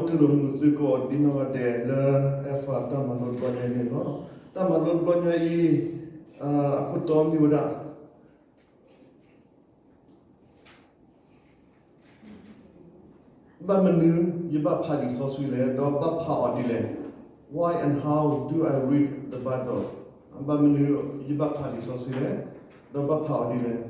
သုလိာ်မုာ်သုကိးဒ်နီၢ်ဂၤဒဲးလၢ Alpha တၢ်မၤလိတဘျီညါအံၤန့ၣ်လီၤ. တၢ်မၤလိတဘျီညါအံၤ အခိၣ်တီမ့ၢ်ဝဲဒၣ် ဘၣ်မနုၤယဘၣ်ဖးလံာ်စီဆှံလဲၣ်, ဒီးဘၣ်ဖးအီၤဒ်လဲၣ်. Why and how do I read the Bible? ဘၣ်မနုၤယဘၣ်ဖးလံာ်စီဆှံလဲၣ်, ဒီးဘၣ်ဖးအီၤဒ်လဲၣ်.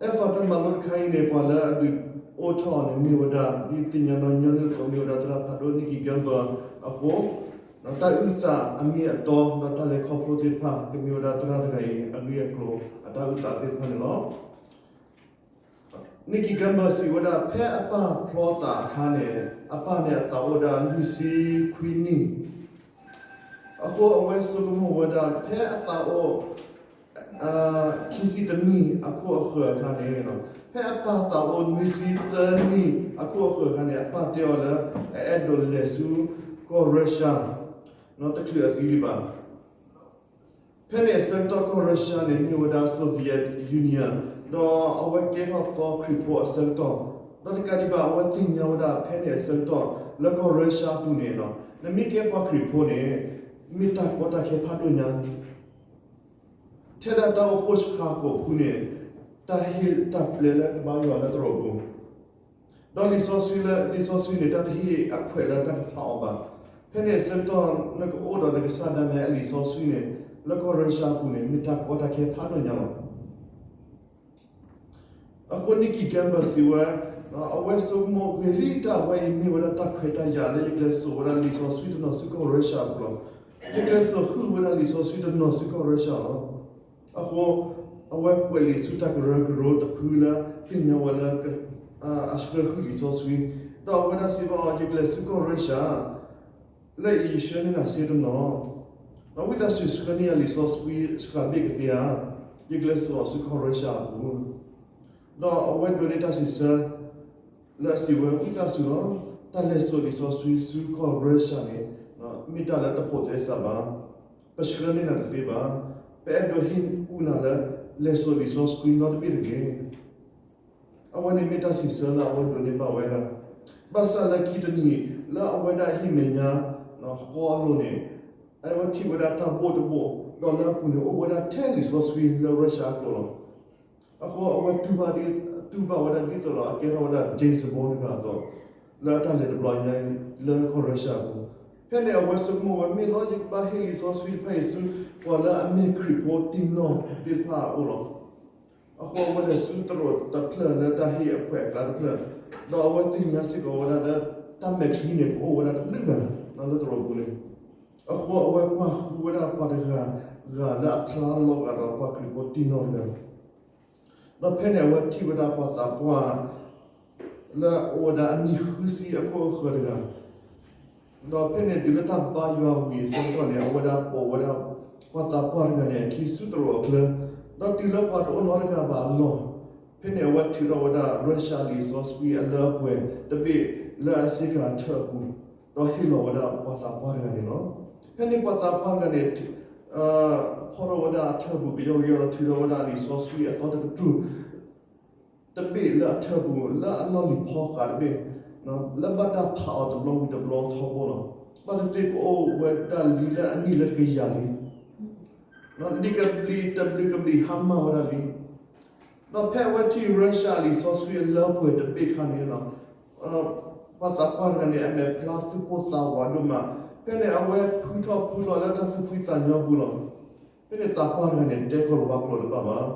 Alpha တၢ်မၤလိတခါအံၤန့ၣ် ပှၤလၢအဒုးအိၣ်ထီၣ်အီၤန့ၣ် မ့ၢ်ဝဲဒၣ် ဒ်သ့ၣ်ညါနီၢ်ညီနုၢ်အသိး မ့ၢ်ဝဲဒၣ်သရၣ်ဖးဒိၣ် Nicky Gumbel အဃိ တၢ်အုၣ်သးအမ့ၢ်အတီ ဒီးတၢ်လဲၤခီဖျိသ့ၣ်တဖၣ် ကမ့ၢ်ဝဲဒၣ်သရၣ်တဂၤအံၤ အဂ့ၢ်အကျိၤ အတၢ်အုၣ်သးသ့ၣ်တဖၣ်န့ၣ်လီၤ. Nicky Gumbel စံးဝဲဒၣ် ဖဲအပၢ်ဖျီသးအခါန့ၣ် အပၢ်န့ၣ်အသးအိၣ်ဝဲဒၣ်လွံၢ်ဆံခွံနံၣ်, အဃိအဝဲဆိကမိၣ်ဝဲဒၣ် ဖဲအသးအိၣ် ခံဆံတနံၣ်အခိၣ်အဃၢၤအခါန့ၣ်, ဖဲအပၢ်သးအိၣ်နွံဆံသၢနံၣ်အခိၣ်အဃၢၤအခါန့ၣ် အပၢ်တဲအီၤလၢ အအဲၣ်ဒိးလဲၤဆူကီၢ် Russia တချုးအသံဒံးဘၣ်. ဖဲန့ၣ်အဆၢကတီၢ်ကီၢ် Russia န့ၣ် မ့ၢ်ဝဲဒၣ် Soviet Union ဒီးအဝဲကဲထီၣ်သီခရံာ်ဖိအဆၢကတီၢ်, ဒီးတကးဒံးဘၣ် အဝဲသ့ၣ်ညါဝဲဒၣ်ဖဲန့ၣ်အဆၢကတီၢ် လၢကီၢ် Russia အပူၤန့ၣ် နမ့ၢ်ကဲပှၤခရံာ်ဖိန့ၣ် မ့ၢ်တၢ်ကီတၢ်ခဲဖးဒိၣ်ညါ ထဲဒၣ်တၢ်အိၣ်ဖှိၣ်ဆှါကိာ်ဖုန့ၣ် တၢ်ဟ့ၣ်တၢ်ပျဲလၢကဘါယွၤလၢသရိာ်ပူၤ, ဒီးလံာ်စီဆှံလၢ လံာ်စီဆှံန့ၣ် တၢ်တဟ့ၣ်အခွဲးလၢတၢ်ကဖးအီၤဘၣ်. ဖဲန့ၣ်အဆၢကတီၢ် နကအိၣ်ဒီးနကစၢ်ဒၣ်နဲအလံာ်စီဆှံန့ၣ် လၢကီၢ် Russia အပူၤန့ၣ် မ့ၢ်တၢ်ကီတၢ်ခဲဖးဒိၣ်ညါလီၤ. အဃိ Nicky Gumbel စံးဝဲ အဝဲဆိကမိၣ်ဂ့ၤလံတၢ် အဝဲအံၤမ့ၢ်ဝဲဒၣ်တၢ်ခွဲးတၢ်ယာ်လၢယကလဲၤစိာ်ဝဲဒၣ်လံာ်စီဆှံတနီၤဆူကီၢ် Russia အပူၤလီၤ. ယကလဲၤစိာ်ဃုာ်ဝဲဒၣ်လံာ်စီဆှံတနီၤဆူကီၢ် Russia လီၤ. အဃိ အဝဲကွဲးလံာ်ဆူတၢ်ကရၢကရိတဖုလၢ သ့ၣ်ညါဝဲလၢ အဆှၢဃုာ်လံာ်စီဆှံ, ဒီးအဝဲဒၣ်စံးဘၣ်အီၤ ယကလဲၤဆူကီၢ် Russia လၢအံၤယဆှၢန့ၢ်နၤစ့တနီၤ, ဒီးဝံသးစူၤဆှၢန့ၢ်ယၤလံာ်စီဆှံစှၤဘ့ၣ်ကသ့ဧါ, ယကလဲၤစိာ်အီၤဆူကီၢ် Russia အပူၤ, ဒီးအဝဲဒိးန့ၢ်တၢ်စံးဆၢ လၢအစံးဝဲ ဝံသးစူၤလီၤ, တၢ်လဲၤစိာ်လံာ်စီဆှံဆူကီၢ် Russia န့ၣ် မ့ၢ်တၢ်လၢတဖိးသဲစးဘၣ်, ပဆှၢန့ၢ်နၤတသ့ဘၣ်, ပအဲၣ်ဒိးဟ့ၣ်ကူၣ်နၤလၢ လဲၤစိာ်လံာ်စီဆှံနီတဘ့ၣ်တဂ့ၤ. အဝဲန့ၣ်မ့ၢ်တၢ်စံးဆၢလၢအဝဲဒိးန့ၢ်ဘၣ်ဝဲဒၣ်, ဘၣ်ဆၣ်လၢခံတနံၤ လၢအဝဲဒၣ်ဟံၣ်မဲာ်ညါ ဃီအလိၤန့ၣ် အဝဲထံၣ်ဝဲဒၣ်တၢ်ဘိၣ်တဘိၣ်, ဒီးလၢအပူၤန့ၣ် အိၣ်ဝဲဒၣ်ထဲလံာ်စီဆှံလၢ Russia အကျိာ်လီၤ. အဃိအဝဲတူၢ်ဘၣ်ဒ်, တူၢ်ဘၣ်ဝဲဒၣ်ဒ်သိးဒီးအကဲထီၣ်ဝဲဒၣ် James Bond တဂၤအသိး, လၢအတၢ်လဲၤတဘျီညါလၢကီၢ် Russia အပူၤ, ဖဲန့ၣ်အဝဲဆိကမိၣ်ဝဲ မ့ၢ်လီၤယကဘၣ်ဟ့ၣ်လံာ်စီဆှံတဖၣ်အံၤဆူ ပှၤလၢအမ့ၢ်ခရံာ်ဖိတံၢ်နီၢ်သ့ၣ်တဖၣ်အအိၣ်လီၤ. အဃိအဝဲလဲၤဆူသရိာ်တဖျၢၣ်လၢတၢ်ဟ့ၣ်အခွဲးအကျါတဖျၢၣ်, ဒီးအဝဲသ့ၣ်ညါစ့ၢ်ကီးဝဲဒၣ်လၢ တၢ်မဲာ်ချံန့ၣ် ကအိၣ်ဝဲဒၣ်တဘျုးဂၤလၢသရိာ်ပူၤန့ၣ်, အဃိအဝဲကွၢ်ဃုဝဲဒၣ်ပှၤတဂၤဂၤလၢအဖျါလီၤဂာ်ဒီးပှၤခရံာ်ဖိတံၢ်နီၢ်တဂၤ ဒီးဖဲန့ၣ်အဝဲထံၣ်ဝဲဒၣ်ပှၤသးပှၢ် လၢအအိၣ်ဝဲဒၣ်အနံၣ်ဃုဆံအခိၣ်အဃၢၤတဂၤ, ဒီးဖဲန့ၣ်တုၤလၢတၢ်ဘါယွၤဝံၤအဆၢကတီၢ်န့ၣ် အဝဲဒၣ်ပိာ်ဝဲဒၣ် ပှၤသးပှၢ်တဂၤန့ၣ်အခံဆူသရိာ်အချၢ, ဒီးတုၤလၢပှၤတအိၣ်နီတဂၤဘၣ်အလီၢ်, ဖဲန့ၣ်အဝဲထုးထီၣ်ဝဲဒၣ် Russia လံာ်စီဆှံအလၢအပှဲၤတဘ့ၣ်လၢအဆ့ကၤအထၢၣ်အပူၤ, ဒီးဟ့ၣ်လီၤဝဲဒၣ်ပှၤသးပှၢ်တဂၤန့ၣ်လီၤ. ဖဲန့ၣ်ပှၤသးပှၢ်တဂၤန့ၣ် ဖီၣ်ထီၣ်ဝဲဒၣ်အထၢၣ်ပူၤကယီကယီဒီး ထုးထီၣ်ဝဲဒၣ်လံာ်စီဆှံအသီတကတြူၢ် တဘ့ၣ်လၢအထၢၣ်ပူၤ လၢအလီၢ်လံၤဖီဃးတဘ့ၣ်, လၢဘၣ်တၢ်ဖးအီၤတဘျီဝံၤတဘျီထီဘိလီၤ. ဘၣ်သ့ၣ်သ့ၣ်ကအိၣ်ဝဲဒၣ်လံလၢအနံၣ်လၢတကယၤလံ, လံာ်ကဘျံးတဘျုးကဘျံးဟါမၢ်ဝဲဒၣ်လံ, ဒီးဖဲအဝဲထံၣ် Russia လံာ်စီဆှံအလၢပှဲၤတဘ့ၣ်ခါန့ၣ် ပှၤသးပှၢ်တဂၤန့ၣ် အမဲာ်ဖျါသူၣ်ပိၢ်သးဝးဒိၣ်မး, ဖဲန့ၣ်အဝဲဖုထီၣ်ဖုလီၤလၢတၢ်သူၣ်ဖှံသးညီပူၤလီၤ. ဖဲန့ၣ်သးပှၢ်တဂၤန့ၣ် တဲကီၢ်လၤဝါကျိာ်တဘၣ်ဘၣ်,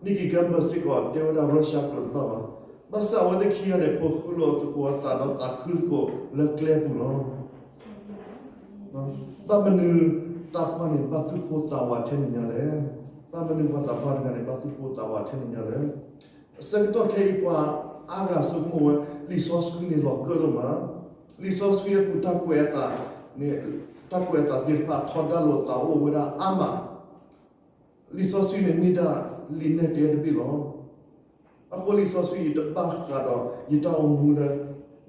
Nicky Gumbel စ့ၢ်ကီးတဲဝဲဒၣ် Russia ကျိာ်တဘၣ်ဘၣ်, ဘၣ်ဆၣ်အဝဲသ့ၣ်ခံဂၤန့ၣ် ဖိးဃူလိာ်သကိးအသးဒီးသးခုသကိးလၢကျဲပူၤလီၤ. ဘၣ်မနုၤသးပှၢ်န့ၣ် ဘၣ်သူၣ်ပိၢ်သးဝးထဲန့ၣ်ညါလဲၣ်. ဘၣ်မနုၤပှၤသးပှၢ်တဂၤန့ၣ် ဘၣ်သူၣ်ပိၢ်သးဝးထဲန့ၣ်ညါလဲၣ်. အဆၢကတီၢ်ခဲအံၤပှၤအါဂၤဆိကမိၣ်ဝဲ လံာ်စီဆှံန့ၣ်လီၤကၢၣ်ဒိၣ်မး, လံာ်စီဆှံအပူၤတၢ်ကွဲးအသးန့ၣ်, တၢ်ကွဲးအသးသ့ၣ်တဖၣ်ထီဒါလိာ်သးအိၣ်ဝဲဒၣ်အါမး, လံာ်စီဆှံန့ၣ်မ့ၢ်ဒၣ်လံာ်နဲၣ်ကျဲတဘ့ၣ်လီၤ. အဃိလံာ်စီဆှံအံၤတဘၣ်ဃးဒီးယတၢ်အိၣ်မူလၢ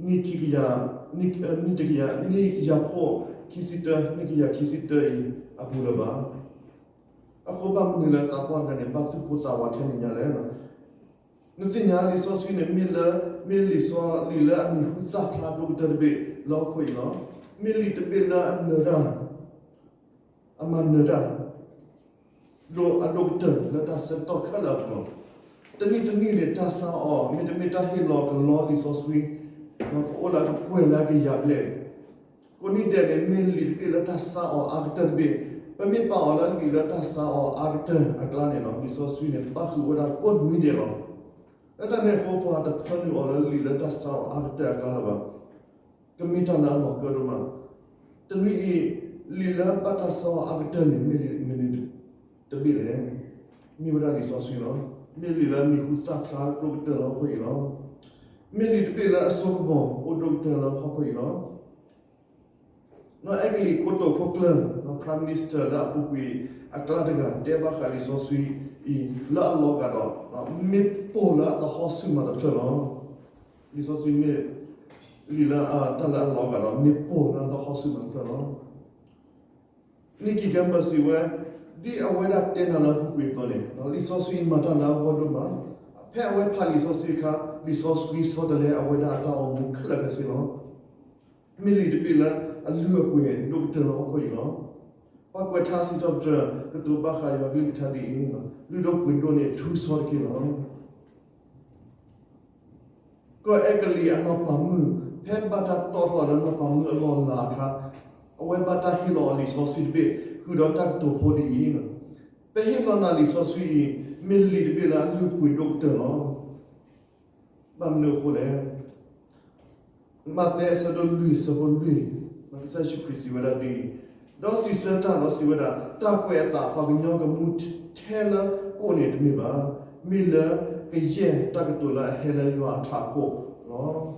နံၣ်ခံကယၤ, နံၣ်တကယၤ, နံၣ်ယၤဖှိၣ်ခံဆံတၢ, နံၣ်ကယၤခံဆံတၢအံၤအပူၤလၢၤဘၣ်. အဃိဘၣ်မနုၤလၢသးပှၢ်တဂၤန့ၣ် ဘၣ်သူၣ်ပိၢ်သးဝးထဲန့ၣ်ညါလဲၣ်. နသ့ၣ်ညါလံာ်စီဆှံန့ၣ် မ့ၢ်လၢ မ့ၢ်လံာ်စီ လံာ်လၢအမံၤဟူသၣ်ဖျါဒိၣ်ကတၢၢ်တဘ့ၣ်လၢဟီၣ်ခိၣ်အံၤလီၤ. မ့ၢ်လံာ်တဘ့ၣ်လၢအနၢၤတၢ် အမၤနၢၤတၢ် ဒိၣ်အဒိၣ်ကတၢၢ်လၢတၢ်ဆၢကတီၢ်ခဲလၢာ်အပူၤလီၤ. တနံၣ်တနံၣ်န့ၣ် တၢ်စါအီၤ မ့တမ့ၢ်တၢ်ဟ့ၣ်လီၤကလီလံာ်စီဆှံ ကအိၣ်လၢအကကွဲၢ်လၢအကယၤဘျဲၣ် ကိးနံၣ်ဒဲးန့ၣ် မ့ၢ်လံာ်တဘ့ၣ်လၢတၢ်စါအီၤအါကတၢၢ်တဘ့ၣ်, ပမ့ၢ်ပာ်အီၤလၢလံာ်လၢတၢ်စါအီၤအါကတၢၢ်အကျါန့ၣ်လီၤ. လံာ်စီဆှံန့ၣ် ပၣ်ဃုာ်ဝဲဒၣ်ကိးနွံဒဲးလီၤ. လၢတၢ်န့ၣ်အဃိ ပှၤတဖၢနုာ်အီၤလၢလံာ်လၢတၢ်စါအီၤအါကတၢၢ်အကျါလၢၤဘၣ်. ကမ့ၢ်တၢ်လၢအလီၤကၢဒိၣ်မး. တနွံအံၤ လံာ်လၢဘၣ်တၢ်စါအီၤအါကတၢၢ်န့ၣ် မ့ၢ်လံာ်မနုၤတဘ့ၣ်လဲၣ်. မ့ၢ်ဝဲဒၣ်လံာ်စီဆှံလီၤ. မ့ၢ်လံာ်လၢအမံၤဟူသၣ်ဖျါဒိၣ်ကတၢၢ်လၢဟီၣ်ခိၣ်အံၤလီၤ. မ့ၢ်လံာ်တဘ့ၣ်လၢအစိကမီၤအိၣ်ဒိၣ်ကတၢၢ်လၢဟီၣ်ခိၣ်အံၤလီၤ. နီၢ်အဲကလံးကိတိာ်ခိၣ်ကျၢၢ် Prime Minister လၢအပူၤကွံာ်အကျါတဂၤ တဲဘၣ်ဃးလံာ်စီဆှံအံၤ လၢအလီၤဂာ်ဒီး မ့ၣ်ပိၢ်လၢအသဟီၣ်ဆူၣ်မးတဖျၢၣ်လီၤ. လံာ်စီဆှံမ့ၢ်လံာ်လၢတၢ်လၢအလီၤဂာ်ဒီး မ့ၣ်ပိၢ်လၢအသဟီၣ်ဆူၣ်မးတဖျၢၣ်လီၤ. နံၣ်ကံၤကဲဘၢစံးဝဲ, ဒ်အဝဲဒၣ်တဲနၤလၢအပူၤကွံာ်အသိးန့ၣ်, လံာ်စီဆှံအံၤမၤတၢ်လၢအဂီၢ်ဒိၣ်မး. ဖဲအဝဲဖးလံာ်စီဆှံအခါ လံာ်စီဆှံဆီတလဲအဝဲဒၣ်အတၢ်အိၣ်မူခဲလၢာ်ခဲဆ့လီၤ. မ့ၢ်လံာ်တဘ့ၣ်လၢအလုၢ်အပှ့ၤဒိၣ်ကတၢၢ်လၢဟီၣ်ခိၣ်အံၤလီၤ. ပှၤကွဲးထါစံးထီၣ်ပတြၢၤကတိၤဘၣ်ဃးယွၤကလုၢ်ကထါဒ်အံၤ, လုၢ်ဒိၣ်ပှ့ၤဒိၣ်န့ၣ်ထူဆီတက့ၢ်လီၤ. ကီၢ်အဲကလံးအနီၢ်ပၤမုၣ် ဖဲဘၣ်တၢ်တီၣ်ထီၣ်လၢနီၢ်ပၤမုၣ်အလီၢ်အလၤအခါ, အဝဲဘၣ်တၢ်ဟ့ၣ်လီၤအီၤလံာ်စီဆှံတဘ့ၣ် ဃုာ်ဒီးတၢ်ကတိၤဖိဒ်အံၤ, ပဟ့ၣ်လီၤနၤလံာ်စီဆှံအံၤ မ့ၢ်လံာ်တဘ့ၣ်လၢအလုၢ်ပှ့ၤဒိၣ်ကတၢၢ်လီၤ. ဘၣ်မနုၤအဃိလဲၣ်. မးသဲအဆၢဒိၣ်လွံၢ်အဆၢဖိလွံၢ်, ကစၢ်ယ့ၣ်ၡူးခရံာ်စံးဝဲဒၣ်ဒ်အံၤ, ဒီးစံးဆၢတၢ်ဒီးစံးဝဲဒၣ်, တၢ်ကွဲးအသးပှၤကညီကမူထဲလၢကိးန့ၣ်တမ့ၢ်ဘၣ်. မ့ၢ်လၢကယဲၢ်တၢ်ကတိၤလၢအဟဲလၢယွၤအထးခိၣ်လီၤ.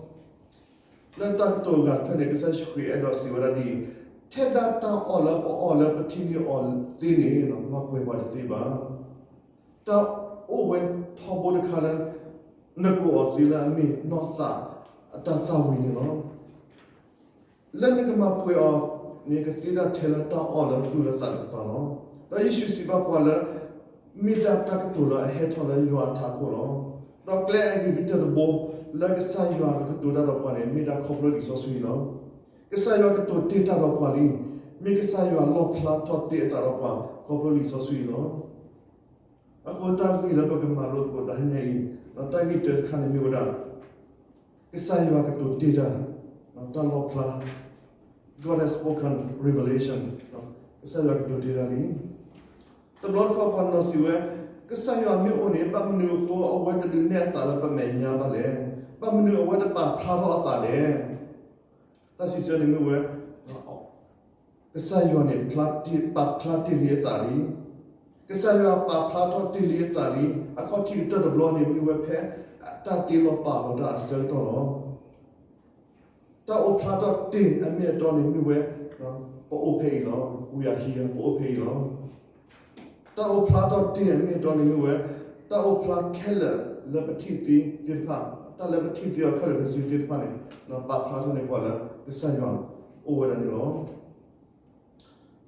လၢတၢ်ကတိၤအဂၤတဖျၢၣ်န့ၣ် ကစၢ်ယ့ၣ်ၡူးခရံာ်အဲၣ်ဒိးစံးဝဲဒၣ်ဒ်အံၤ, ထဲဒၣ်တၢ်အီၣ်လၢပအီၣ်လၢပထံၣ်န့ၢ်အီၤသ့န့ၣ် မၤပှဲၤပှၤတသ့ဘၣ်. တၢ်အိၣ်ဝဲထီဘိတခါလၢ နကိးအီၤသ့လၢအမ့ၢ်နီၢ်သးအတၢ်သၣ်ဝံၤန့ၣ်လီၤ. လၢနကမၤပှဲၤအီၤန့ၣ် ကသ့ဒၣ်ထဲလၢတၢ်အီၣ်လၢသူၣ်လၢသးတကပၤလီၤ. ဒီးယ့ၣ်ၡူးစံးဘၣ်ပှၤလၢ မ့ၢ်ဒၣ်တၢ်ကတိၤလၢအဟဲထီၣ်လၢယွၤအထးခိၣ်လီၤ. ဒီးကျဲအဂ့ၤကတၢၢ်တဘိ လၢကစၢ်ယွၤကကတိၤတၢ်ဒီးပှၤန့ၣ် မ့ၢ်ဒၣ်ခီဖျိလံာ်စီဆှံလီၤ. ကစၢ်ယွၤကတိၤတ့ၢ်တၢ်ဒီးပှၤလံ. မ့ၢ်ကစၢ်ယွၤလီၣ်ဖျါထီၣ်တ့ၢ်အသးဒီးပှၤ ခီဖျိလံာ်စီဆှံလီၤ. အဃိတၢ်ဂ့ၢ်လၢပကမၤလိသကိးတဟါညါအံၤ, တၢ်ဂ့ၢ်တၢတခါန့ၣ်မ့ၢ်ဝဲဒၣ် ကစၢ်ယွၤကတိၤတ့ၢ်တၢ်, တၢ်လီၣ်ဖျါ, God has spoken, revelation, ကစၢ်ယွၤကတိၤတ့ၢ်တၢ်လံ. တဘျီတခီၣ်ပှၤနီၤစံးဝဲ, ကစၢ်ယွၤမ့ၢ်အိၣ်န့ၣ် ဘၣ်မနုၤအဃိအဝဲတဒုးနဲၣ်အသးလၢပမဲာ်ညါဘၣ်လဲၣ်. ဘၣ်မနုၤအဝဲတပာ်ဖျါထီၣ်အသးလဲၣ်. တၢ်စံးဆၢန့ၣ်မ့ၢ်ဝဲ ကစၢ်ယွၤန့ၣ် ပာ်ဖျါတ့ၢ်လံအသးလံ. ကစၢ်ယွၤပာ်ဖျါထီၣ်တ့ၢ်လံအသးလံ. အခီၣ်ထံးကတၢၢ်တဘျီန့ၣ် မ့ၢ်ဝဲဖဲတၢ်တ့လီၤပာ်လီၤတၢ်အဆၢကတီၢ်လီၤ. တၢ်အိၣ်ဖျါထီၣ်တ့ၢ်အမ့ၢ်အတီန့ၣ်မ့ၢ်ဝဲ ပအိၣ်ဖဲအံၤလီၤ. We are here, ပအိၣ်ဖဲအံၤလီၤ. တၢ်အိၣ်ဖျါထီၣ်တ့ၢ်အမ့ၢ်အတီန့ၣ်မ့ၢ်ဝဲ တၢ်အိၣ်ဖျါခဲလၢာ်လၢပထံၣ်သ့သ့ၣ်တဖၣ်, တၢ်လၢပထံၣ်သ့အီၤခဲလၢာ်ခဲဆ့သ့ၣ်တဖၣ်န့ၣ် ပာ်ဖျါထီၣ်န့ၢ်ပှၤလၢကစၢ်ယွၤအိၣ်ဝဲဒၣ်န့ၣ်လီၤ.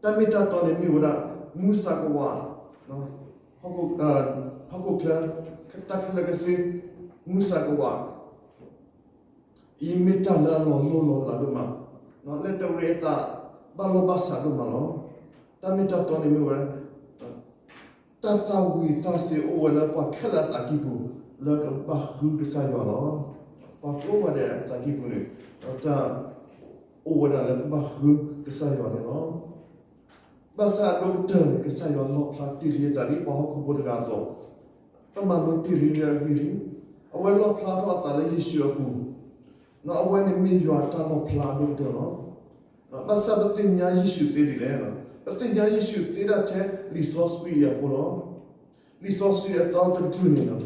တၢ်မ့ၢ်တၢ်တီန့ၣ်မ့ၢ်ဝဲဒၣ် မူစၢ်ကဝး, ဟီၣ်ခိၣ်ချၢ တၢ်ခဲလၢာ်ခဲဆ့, မူစၢ်ကဝး အံၤမ့ၢ်တၢ်လၢအလီၤလိၢ်လီၤလးဒိၣ်မး, လၢတရံးအသးဘၣ်လိာ်ဘၣ်စးဒိၣ်မးလီၤ. တၢ်မ့ၢ်တၢ်တီန့ၣ်မ့ၢ်ဝဲ တၢ်သၣ်ဝံၤသၣ်စ့ၤအိၣ်ဝဲလၢပှၤခဲလၢာ်အသးကံၢ်ပူၤ လၢကဘၣ်ဃုကစၢ်ယွၤလီၤ. ပှၤကိးဂၤဒဲးအသးကံၢ်ပူၤန့ၣ် တၢ်အိၣ်ဝဲဒၣ်လၢကဘၣ်ဃုကစၢ်ယွၤန့ၣ်လီၤ. ဘၣ်ဆၣ်အဒိၣ်ကတၢၢ်န့ၣ် ကစၢ်ယွၤလီၣ်ဖျါတ့ၢ်လံအသးလံ ပှၤဟီၣ်ခိၣ်ဖိတဂၤအသိး, ပမၤလိတ့ၢ်လံလၢအဂ့ၢ်လံ. အဝဲလီၣ်ဖျါထီၣ်အသးလၢယ့ၣ်ၡူးအပူၤ, အဝဲန့ၣ်မ့ၢ်ယွၤအတၢ်လီၣ်ဖျါအဒိၣ်ကတၢၢ်လီၤ. ဘၣ်ဆၣ်ပသ့ၣ်ညါယ့ၣ်ၡူးသ့ဒ်လဲၣ်, ပသ့ၣ်ညါယ့ၣ်ၡူးသ့ဒၣ်ထဲလံာ်စီဆှံအံၤအဃိလီၤ. လံာ်စီဆှံအသီတကတြူၢ်န့ၣ်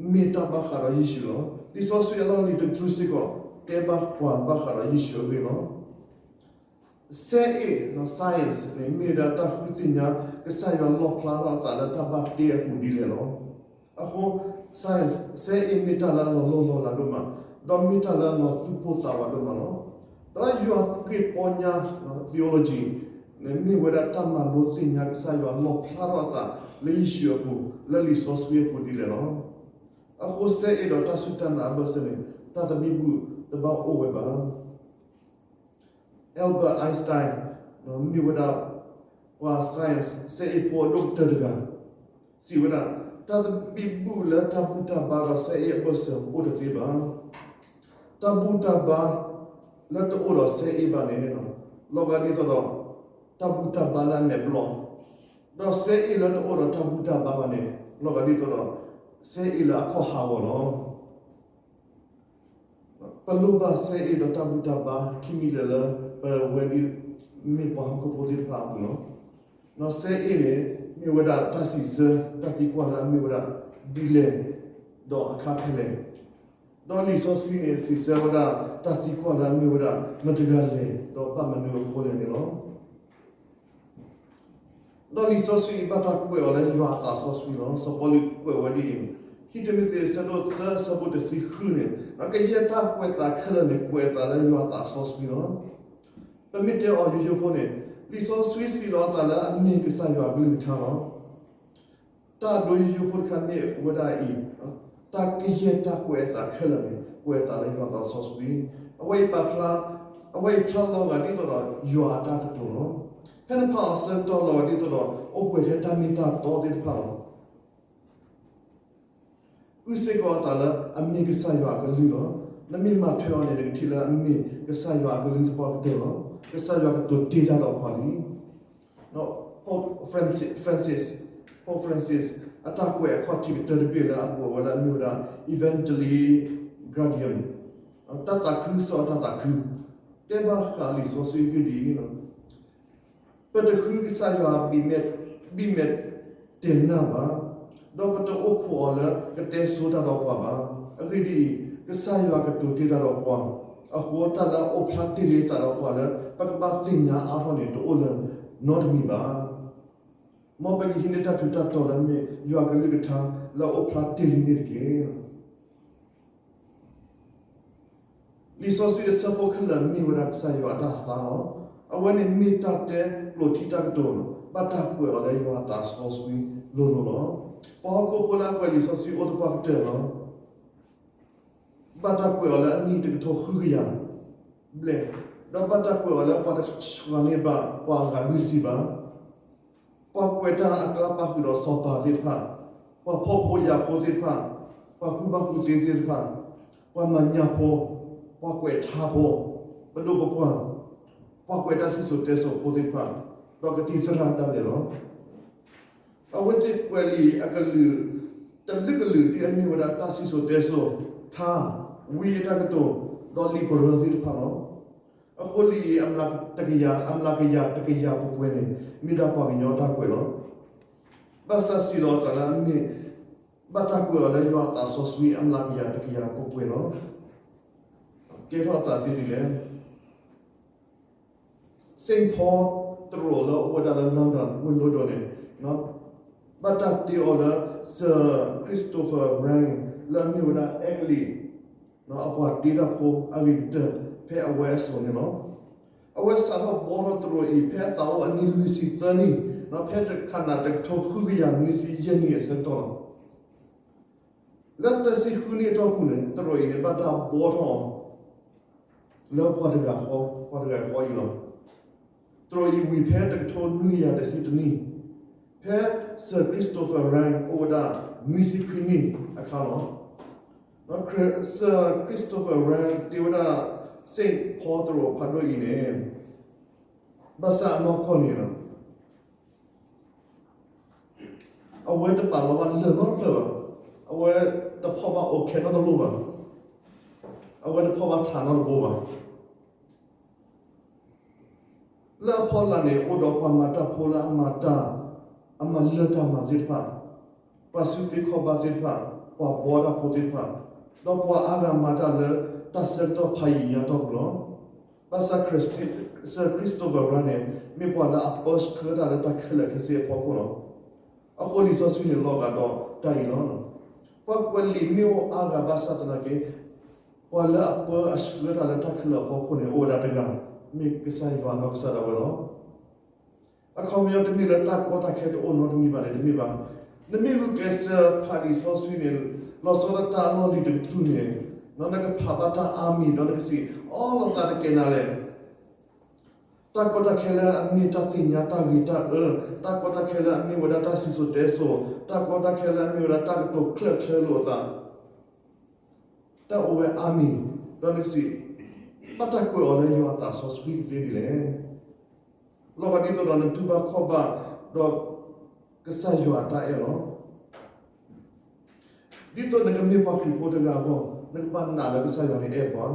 မ့ၢ်တၢ်ဘၣ်ဃးဒီးယ့ၣ်ၡူးလီၤ. လံာ်စီဆှံအလီၢ်လံၤတကတြူၢ်စ့ၢ်ကီး တဲဘၣ်ပှၤဘၣ်ဃးဒီးယ့ၣ်ၡူးအဂ့ၢ်လီၤ. စဲအ့ၣ် science န့ၣ် မ့ၢ်ဝဲဒၣ်တၢ်ဃုသ့ၣ်ညါ ကစၢ်ယွၤလီၣ်ဖျါထီၣ်အသးလၢတၢ်ဘၣ်တ့အပူၤဒ်လဲၣ်လီၤ. အဃိ science စဲအ့ၣ်မ့ၢ်တၢ်လၢအလီၤလိၢ်လီၤလးဒိၣ်မး, ဒီးမ့ၢ်တၢ်လၢအလီၤသူၣ်ပိၢ်သးဝးဒိၣ်မးလီၤ. ဒီးယွၤသးပှၢ်ပီညါ theology န့ၣ် မ့ၢ်ဝဲဒၣ်တၢ်မၤလိသ့ၣ်ညါကစၢ်ယွၤလီၣ်ဖျါထီၣ်အသး လၢယ့ၣ်ၡူးအပူၤ လၢလံာ်စီဆှံအပူၤဒ်လဲၣ်လီၤ. အဃိစဲအ့ၣ်ဒီးတၢ်စူၢ်တၢ်နာ်အဘၢၣ်စၢၤန့ၣ် တၢ်သဘံၣ်ဘုၣ်တဘၣ်အိၣ်ဝဲဘၣ်. Albert Einstein မ့ၢ်ဝဲဒၣ်ပှၤ science စဲအ့ၣ်ဖိအဒိၣ်ကတၢၢ်တဂၤ စံးဝဲဒၣ်, တၢ်သဘံၣ်ဘုၣ်လၢတၢ်ဘူၣ်တၢ်ဘါဒီးစဲအ့ၣ်အဘၢၣ်စၢၤအိၣ်တသ့ဘၣ်. တၢ်ဘူၣ်တၢ်ဘါလၢတအိၣ်ဒီးစဲအ့ၣ်ဘၣ်န့ၣ် လီၤဂာ်ဒ်သိးဒီး တၢ်ဘူၣ်တၢ်ဘါလၢအမဲာ်ဘျီၣ်, ဒီးစဲအ့ၣ်လၢတအိၣ်ဒီးတၢ်ဘူၣ်တၢ်ဘါဘၣ်န့ၣ် လီၤဂာ်ဒ်သိးဒီး စဲအ့ၣ်လၢအခီၣ်ဟးဂီၤလီၤ. ပလိၣ်ဘၣ်စဲအ့ၣ်ဒီးတၢ်ဘူၣ်တၢ်ဘါ ခံမံၤလၢာ်လၢ ပဝဲဒၣ်မ့ၢ်ပှၤဟီၣ်ခိၣ်ဖိသ့ၣ်တဖၣ်အပူၤလီၤ. ဒီးစဲအ့ၣ်န့ၣ် မ့ၢ်ဝဲဒၣ်တၢ်စံးဆၢတၢ်သံကွၢ်လၢအမ့ၢ်ဝဲဒၣ် ဒ်လဲၣ် ဒီးအခါဖဲလဲၣ်. ဒီးလံာ်စီဆှံန့ၣ် စံးဆၢဝဲဒၣ်တၢ်သံကွၢ်လၢအမ့ၢ်ဝဲဒၣ် မတၤတဂၤလဲၣ် ဒီးဘၣ်မနုၤအဃိလဲၣ်န့ၣ်လီၤ. ဒီးလံာ်စီဆှံအံၤဘၣ်တၢ်ကွဲးအီၤလၢယွၤအသးစီဆှံလီၤ. စီၤပီလူးကွဲးဝဲဒ်အံၤ, ခံတံၤမသ့း အဆၢဒိၣ်သၢ အဆၢဖိတဆံဃုန့ၣ် ကယဲၢ်တၢ်ကွဲးသးခဲလၢာ်န့ၣ် ကွဲးအသးလၢယွၤအသးစီဆှံလီၤ. ပမ့ၢ်တဲအီၤယိယိဖိန့ၣ် လံာ်စီဆှံစံးလီၤအသးလၢအမ့ၢ်ကစၢ်ယွၤအကလုၢ်ကထါလီၤ. တၢ်ဒိယိယိဖိတခါမ့ၢ်ဝဲဒၣ်အံၤ, တၢ်ကယဲၢ်တၢ်ကွဲးအသးခဲလၢာ်န့ၣ် ကွဲးအသးလၢယွၤအသးစီဆှံ, အဝဲအံၤပာ်ဖျါ, အဝဲအံၤဖျါလီၤဂာ်ဒ်သိးဒီးယွၤအတၢ်ကတိၤလီၤ. ဖဲနဖးအီၤဆၢကတီၢ်လီၤဂာ်ဒ်သိးဒီး အိၣ်ပှဲၤထဲတၢ်မ့ၢ်တၢ်တီသ့ၣ်တဖၣ်လီၤ. အုၣ်စ့ၢ်ကီးအသးလၢအမ့ၢ်ကစၢ်ယွၤအကလုၢ်လီၤ. နမ့ၢ်မၤထွဲအီၤန့ၣ် နကထံၣ်လၢအမ့ၢ်ကစၢ်ယွၤအကလုၢ်သပှၢ်ကတၢၢ်လီၤ. ကစၢ်ယွၤကတိၤတ့ၢ်တၢ်ဒီးပှၤလံ. ဒီး Pope Francis, Pope Francis အတၢ်ကွဲးအခီၣ်ထံးကတၢၢ်တဘ့ၣ်လၢအကွဲးဝဲလၢအမ့ၢ်ဝဲဒၣ် Evangelii Gaudium, တၢ်သးခုစ့ၢ်ကီးတၢ်သးခု, တဲဘၣ်ဃးလံာ်စီဆှံအဂ့ၢ်ဒ်အံၤ, ပတဃုကစၢ်ယွၤဘံၣ်မဲာ်တဲာ်နၢ်ဘၣ်, ဒီးပတအိၣ်ခိးအီၤလၢကတဲဆိတၢ်ဒီးပှၤဘၣ်. အဂ့ၢ်ဒ်အံၤ, ကစၢ်ယွၤကတိၤတ့ၢ်တၢ်ဒီးပှၤ, အဃိတၢ်လၢအအိၣ်ဖျါတ့ၢ်လံအသးဒီးပှၤလၢ ပကဘၣ်သ့ၣ်ညါအါထီၣ်န့ၣ် တအိၣ်လၢၤနီတမံၤဘၣ်. မ်ပကဟံးန့ၢ်တၢ်ထူးတၢ်တီၤလၢမ့ၢ်ယွၤကလုၢ်ကထါလၢအအိၣ်ဖျါတ့ၢ်လံန့ၣ်တက့ၢ်. လံာ်စီဆှံအဆၢဖိခဲလၢာ်မ့ၢ်ဝဲဒၣ်ကစၢ်ယွၤအတၢ်သါလီၤ. အဝဲန့ၣ်မ့ၢ်တၢ်တဲကျိာ်ထံတၢ်ကတိၤ, ဘၣ်တၢ်ကွဲးအီၤလၢယွၤအသးစီဆှံလိၤလိၤလီၤ. ပှၤဟီၣ်ခိၣ်ဖိလၢအကွဲးလံာ်စီဆှံအိၣ်သပှၢ်ကတၢၢ်လီၤ. ဘၣ်တၢ်ကွဲးအီၤလၢအနံၣ်တကထိဃုကယၤဘျဲၣ်, ဒီးဘၣ်တၢ်ကွဲးအီၤလၢပှၤတဆှၤန့ၢ်ဘၣ်ပှၤအဂၤလွံၢ်ဆံဘၣ်. ပှၤကွဲးတၢ်အကျါပာ်ဃုာ်ဒီးစီၤပၤသ့ၣ်တဖၣ်, ပှၤဖှီၣ်ဖိယာ်ဖိသ့ၣ်တဖၣ်, ပှၤကူၣ်ဘၣ်ကူၣ်သ့သ့ၣ်တဖၣ်, ပှၤမၤညၣ်ဖိ, ပှၤကွဲးထါဖိ, ပဒိၣ်ပပှၢ်, ပှၤကွဲးတၢ်စံၣ်စိၤတဲစိၤဖိသ့ၣ်တဖၣ်, ဒီးကသံၣ်သရၣ်ဒၣ်လဲာ်လီၤ. အဝဲသ့ၣ်ကွဲးလံာ်အကလုာ် တဘျုးကလုာ်ဒ်အမ့ၢ်ဝဲဒၣ်တၢ်စံၣ်စိၤတဲစိၤ, ထါ, ဝံအတၢ်ကတိၤ, ဒီးလံာ်ပရၢသ့ၣ်တဖၣ်လီၤ. အဃိလံာ်အံၤ အတကယၤ, အမျးကယၤတကယၤပှဲၤပှဲၤန့ၣ် မ့ၢ်ဒၣ်ပှၤကညီတၢ်ကွဲးလီၤ. ဘၣ်ဆၣ်စံးလီၤအသးလၢအမ့ၢ် ဘၣ်တၢ်ကွဲးအီၤလၢယွၤအသးစီဆှံအမျးကယၤတကယၤပှဲၤပှဲၤလီၤ. ကဲထီၣ်အသးသ့ဒ်လဲၣ်. စ့ၣ်ဖီတရိးလၢအိၣ်ဝဲဒၣ်လၢ London ဝ့ၢ်လီၢ်ဒိၣ်န့ၣ် ဘၣ်တၢ်တ့အီၤလၢ Sir Christopher Wren လၢအမ့ၢ်ဝဲဒၣ်အဲကလံး အပှၤတ့တၢ်ဖိအဂ့ၤကတၢၢ် ဖဲအဝဲအစိၤန့ၣ်လီၤ. အဝဲစးထီၣ်ဘှီထီၣ်တရိးအံၤ ဖဲအသးအိၣ်အနံၣ်လွံၢ်ဆံသၢနံၣ်, ဖဲတခါနံၣ်တကထိဃုကယၤနွံဆံယဲၢ်နံၣ်အဆၢကတီၢ်လီၤ. လၢသၢဆံဃုနံၣ်အတီၢ်ပူၤန့ၣ် တရိးအံၤန့ၣ် ဘၣ်တၢ်ဘှီထီၣ်အီၤ လၢပှၤတဂၤဃီ, ပှၤတဂၤဃီအံၤလီၤ. တရိးအံၤဝံၤဖဲတကထိနွံကယၤတဆံတနံၣ်, ဖဲ Sir Christopher Wren အိၣ်ဝဲဒၣ်နွံဆံခွံနံၣ်အခါလီၤ. Sir Christopher Wren တ့ဝဲဒၣ် စ့ၣ်ဖီတရိးဖးဒိၣ်အံၤန့ၣ် ဘၣ်ဆၣ်အနီၢ်ကီၢ်န့ၣ် အဝဲတပာ်လီၤဘၣ်လၢၢ်နီတဖျၢၣ်ဘၣ်. အဝဲတဖီၣ်ဘၣ်အီၤခဲနီတလိၣ်ဘၣ်. အဝဲတဖီၣ်ဘၣ်ထးနီတဘိဘၣ်. လၢအဖီလာ်န့ၣ် အိၣ်ဒီးပှၤမၤတၢ်ဖိလၢအမၤတၢ်, အမၤလၢၢ်တၢ်မၤသ့ၣ်တဖၣ်, ပှၤစုသ့ခီၣ်ဘါသ့ၣ်တဖၣ်, ပှၤဘှီတၢ်ဖိသ့ၣ်တဖၣ်, ဒီးပှၤအါဂၤမၤတၢ်လၢတၢ်ဆၢကတီၢ်ဖးယံာ်ညါအတီၢ်ပူၤလီၤ. ဘၣ်ဆၣ် Sir Christopher Wren န့ၣ် မ့ၢ်ပှၤလၢအပၢဆှၢတၢ်လၢတၢ်ခဲလၢာ်ခဲဆ့အဖီခိၣ်လီၤ. အဃိလံာ်စီဆှံန့ၣ်လီၤဂာ်ဒီးတၢ်အံၤလီၤ. ပှၤကွဲးလံာ်မ့ၢ်အိၣ်အါဂၤဘၣ်ဆၣ်သနာ်က့ ပှၤလၢအပၢအဆှၢတၢ်လၢတၢ်ခဲလၢာ်အဖီခိၣ်န့ၣ် အိၣ်ဝဲဒၣ်တဂၤ, မ့ၢ်ကစၢ်ယွၤနီၢ်ကစၢ်ဒၣ်ဝဲလီၤ. အခီပညီတမ့ၢ်လၢတၢ်ကီတၢ်ခဲတအိၣ်နီတမံၤဘၣ်န့ၣ် တမ့ၢ်ဘၣ်. နမ့ၢ်ဂုာ်ကျဲးစၢးဖးလံာ်စီဆှံန့ၣ်, လီၤဆီဒၣ်တၢ်အလီၢ်လံၤတကတြူၢ်န့ၣ်, နကဖးဘၣ်တၢ်အါမံၤ ဒီးနကစံးအီလီၤသးတကဲနၤလဲၣ်. တၢ်ကီတၢ်ခဲလၢအမ့ၢ်တၢ်သ့ၣ်ညါတၢ်ဂ့ၤတၢ်အၢ, တၢ်ကီတၢ်ခဲလၢအမ့ၢ်ဝဲဒၣ်တၢ်စံၣ်စိၤတဲစိၤ, တၢ်ကီတၢ်ခဲလၢအမ့ၢ်ဝဲဒၣ်တၢ်ကတိၤချၢၣ်ချၢလိာ်အသး, တၢ်အိၣ်ဝဲအါမံၤ, ဒီးနကစံး, ဘၣ်တၢ်ကွဲးအီၤလၢယွၤအသးစီဆှံကသ့ဒ်လဲၣ်. လီၤဂာ်ဒ်သိးဒီးနတူၢ်ဘၣ်ခီၣ်ဘၣ်, ဒီးကစၢ်ယွၤအတၢ်အဲၣ်လီၤ. ဒ်သိးနကမ့ၢ်ပှၤခရံာ်ဖိတဂၤအဂီၢ်, နကဘၣ်နာ်လၢကစၢ်ယွၤန့ၣ်အဲၣ်ပှၤ,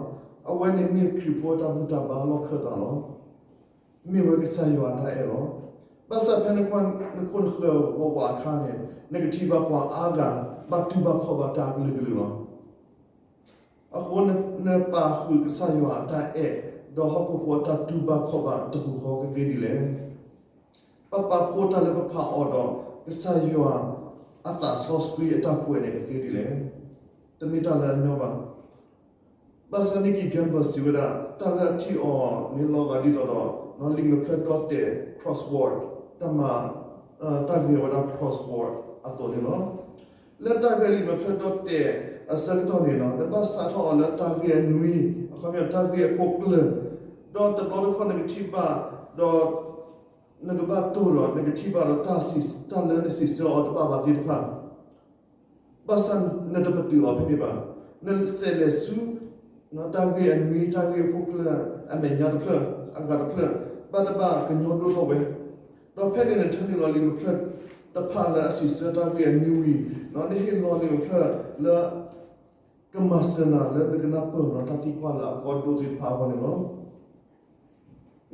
အဝဲန့ၣ်မ့ၢ်ခရံာ်ဖိအတၢ်ဘူၣ်တၢ်ဘါလီၢ်ခၢၣ်သးလီၤ. မ့ၢ်ဝဲကစၢ်ယွၤအတၢ်အဲၣ်လီၤ. ဘၣ်ဆၣ်ဖဲနကွၢ်နခိၣ်နဃၢၤဝးဝးအခါန့ၣ်, နကထံၣ်ဘၣ်ပှၤအါဂၤ ဘၣ်တူၢ်ဘၣ်ခီၣ်ဘၣ်တၢ်ကလုာ်ကလုာ်လီၤ. အဃိနပာ်ဃုာ်ကစၢ်ယွၤအတၢ်အဲၣ်, ဒီးဟီၣ်ခိၣ်ဖိအတၢ်တူၢ်ဘၣ်ခီၣ်ဘၣ်တပူၤဃီကသ့ဒ်လဲၣ်. ပပာ်ဖှိၣ်တၢ်လၢပဖးအီၤဒီး ကစၢ်ယွၤအသးစီဆှံအတၢ်ကွဲးန့ၣ်ကသ့ဒ်လဲၣ်. တမ့ၢ်တၢ်လၢအညီဘၣ်. ဘၣ်ဆၣ် Nicky Gumbel စံးဝဲဒၣ် တၢ်လၢအထံၣ်အီၤန့ၣ်လီၤဂာ်ဒ်သိးဒီး လံာ်မဲာ်ဖျၢၣ်ဒီတဲာ် crossword, တၢ်မၤ, တၢ်ဂ့ၤဝဲဒၣ် crossword အသိးန့ၣ်လီၤ. လၢတၢ်ဂ့ၢ်လံာ်မဲာ်ဖျၢၣ်ဒီတဲာ်အဆၢကတီၢ်န့ၣ်လီၤ, နဘၣ်စးထီၣ်အီၤလၢတၢ်ဂ့ၢ်အနွံ, အခီပညီတၢ်ဂ့ၢ်အခိၣ်ကျၢၢ်, ဒီးတဘျီတခီၣ်နကထံၣ်ဘၣ်, ဒီး နကဘၣ်တိၢ်ဒီး နကထံၣ်ဘၣ်ဒီး တၢ်လၢနစံးဆၢအီၤတဘၣ်ဘၣ်သ့ၣ်တဖၣ် ဘၣ်ဆၣ်နတပတုာ်အီၤဖဲန့ၣ်ဘၣ်. နစဲးလဲၤဆူ တၢ်ဂ့ၢ်အနွံ တၢ်ဂ့ၢ်အခိၣ်ကျၢၢ် အမဲာ်ညါတဖျၢၣ် အဂၤတဖျၢၣ် ဘၣ်တဘၣ်ကညီဒိၣ်ထီၣ်ဝဲ, ဒီးဖဲန့ၣ်နထၢနုာ်လီၤလံာ်မဲာ်ဖျၢၣ်တဖၣ်လၢအစံးဆၢတၢ်ဂ့ၢ်အနွံဝံၤ, နဟ့ၣ်လီၤလံာ်မဲာ်ဖျၢၣ်လၢ ကမၤစၢၤနၤလၢနကနၢ်ပၢၢ်ဒီးတၢ်သံကွၢ်လၢအကီဒိၣ်သ့ၣ်တဖၣ်အဂီၢ်န့ၣ်လီၤ.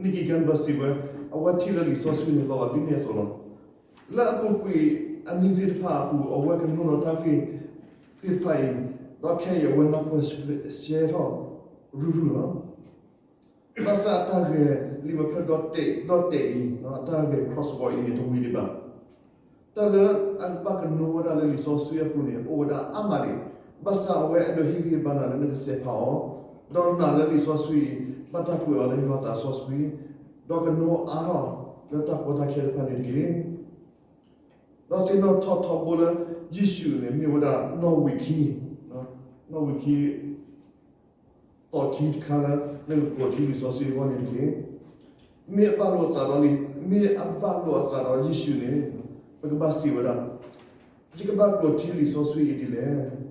Nicky Gumbel စံးဝဲ, အဝဲထံၣ်လၢလံာ်စီဆှံန့ၣ် လီၤဂာ်ဒ်န့ၣ်အသိးလီၤ. လၢအပူၤကွံာ်အနံၣ်သ့ၣ်တဖၣ်အပူၤ အဝဲကနိးဒီးတၢ်ဂ့ၢ်သ့ၣ်တဖၣ်အံၤ, ဒီးခဲအံၤအဝဲနၢ်ပၢၢ်ရှဲထီၣ်ရုၢ်ရုၢ်လီၤ. ဘၣ်ဆၣ်အတၢ်ဂ့ၢ်လံာ်မဲာ်ဖျၢၣ်ဒီတဲာ်အံၤ, တၢ်ဂ့ၢ် crossword အံၤန့ၣ် တဝံၤဒံးဘၣ်. တၢ်လၢအဘၣ်ကနိးဝဲဒၣ်လၢလံာ်စီဆှံအပူၤန့ၣ် အိၣ်ဝဲဒၣ်အါမးန့ၣ်, ဘၣ်ဆၣ်အဝဲအဲၣ်ဒိးဟ့ၣ်ဂံၢ်ဟ့ၣ်ဘါနၤလၢနကစဲးဖးအီၤ, ဒီးနာ်လၢလံာ်စီဆှံအံၤ ဘၣ်တၢ်ကွဲးအီၤလၢယွၤအသးစီဆှံ, ဒီးကနိးအါထီၣ်လၢတၢ်ကီတၢ်ခဲတဖၣ်န့ၣ်တက့ၢ်. ဒီးသ့ၣ်နီၣ်ထီၣ်ထီဘိလၢယ့ၣ်ၡူးန့ၣ် မ့ၢ်ဝဲဒၣ်နီၣ်ဝံာ်ခံ, နီၣ်ဝံာ်ခံ သီၣ်ခံတခါလၢ နကကျိး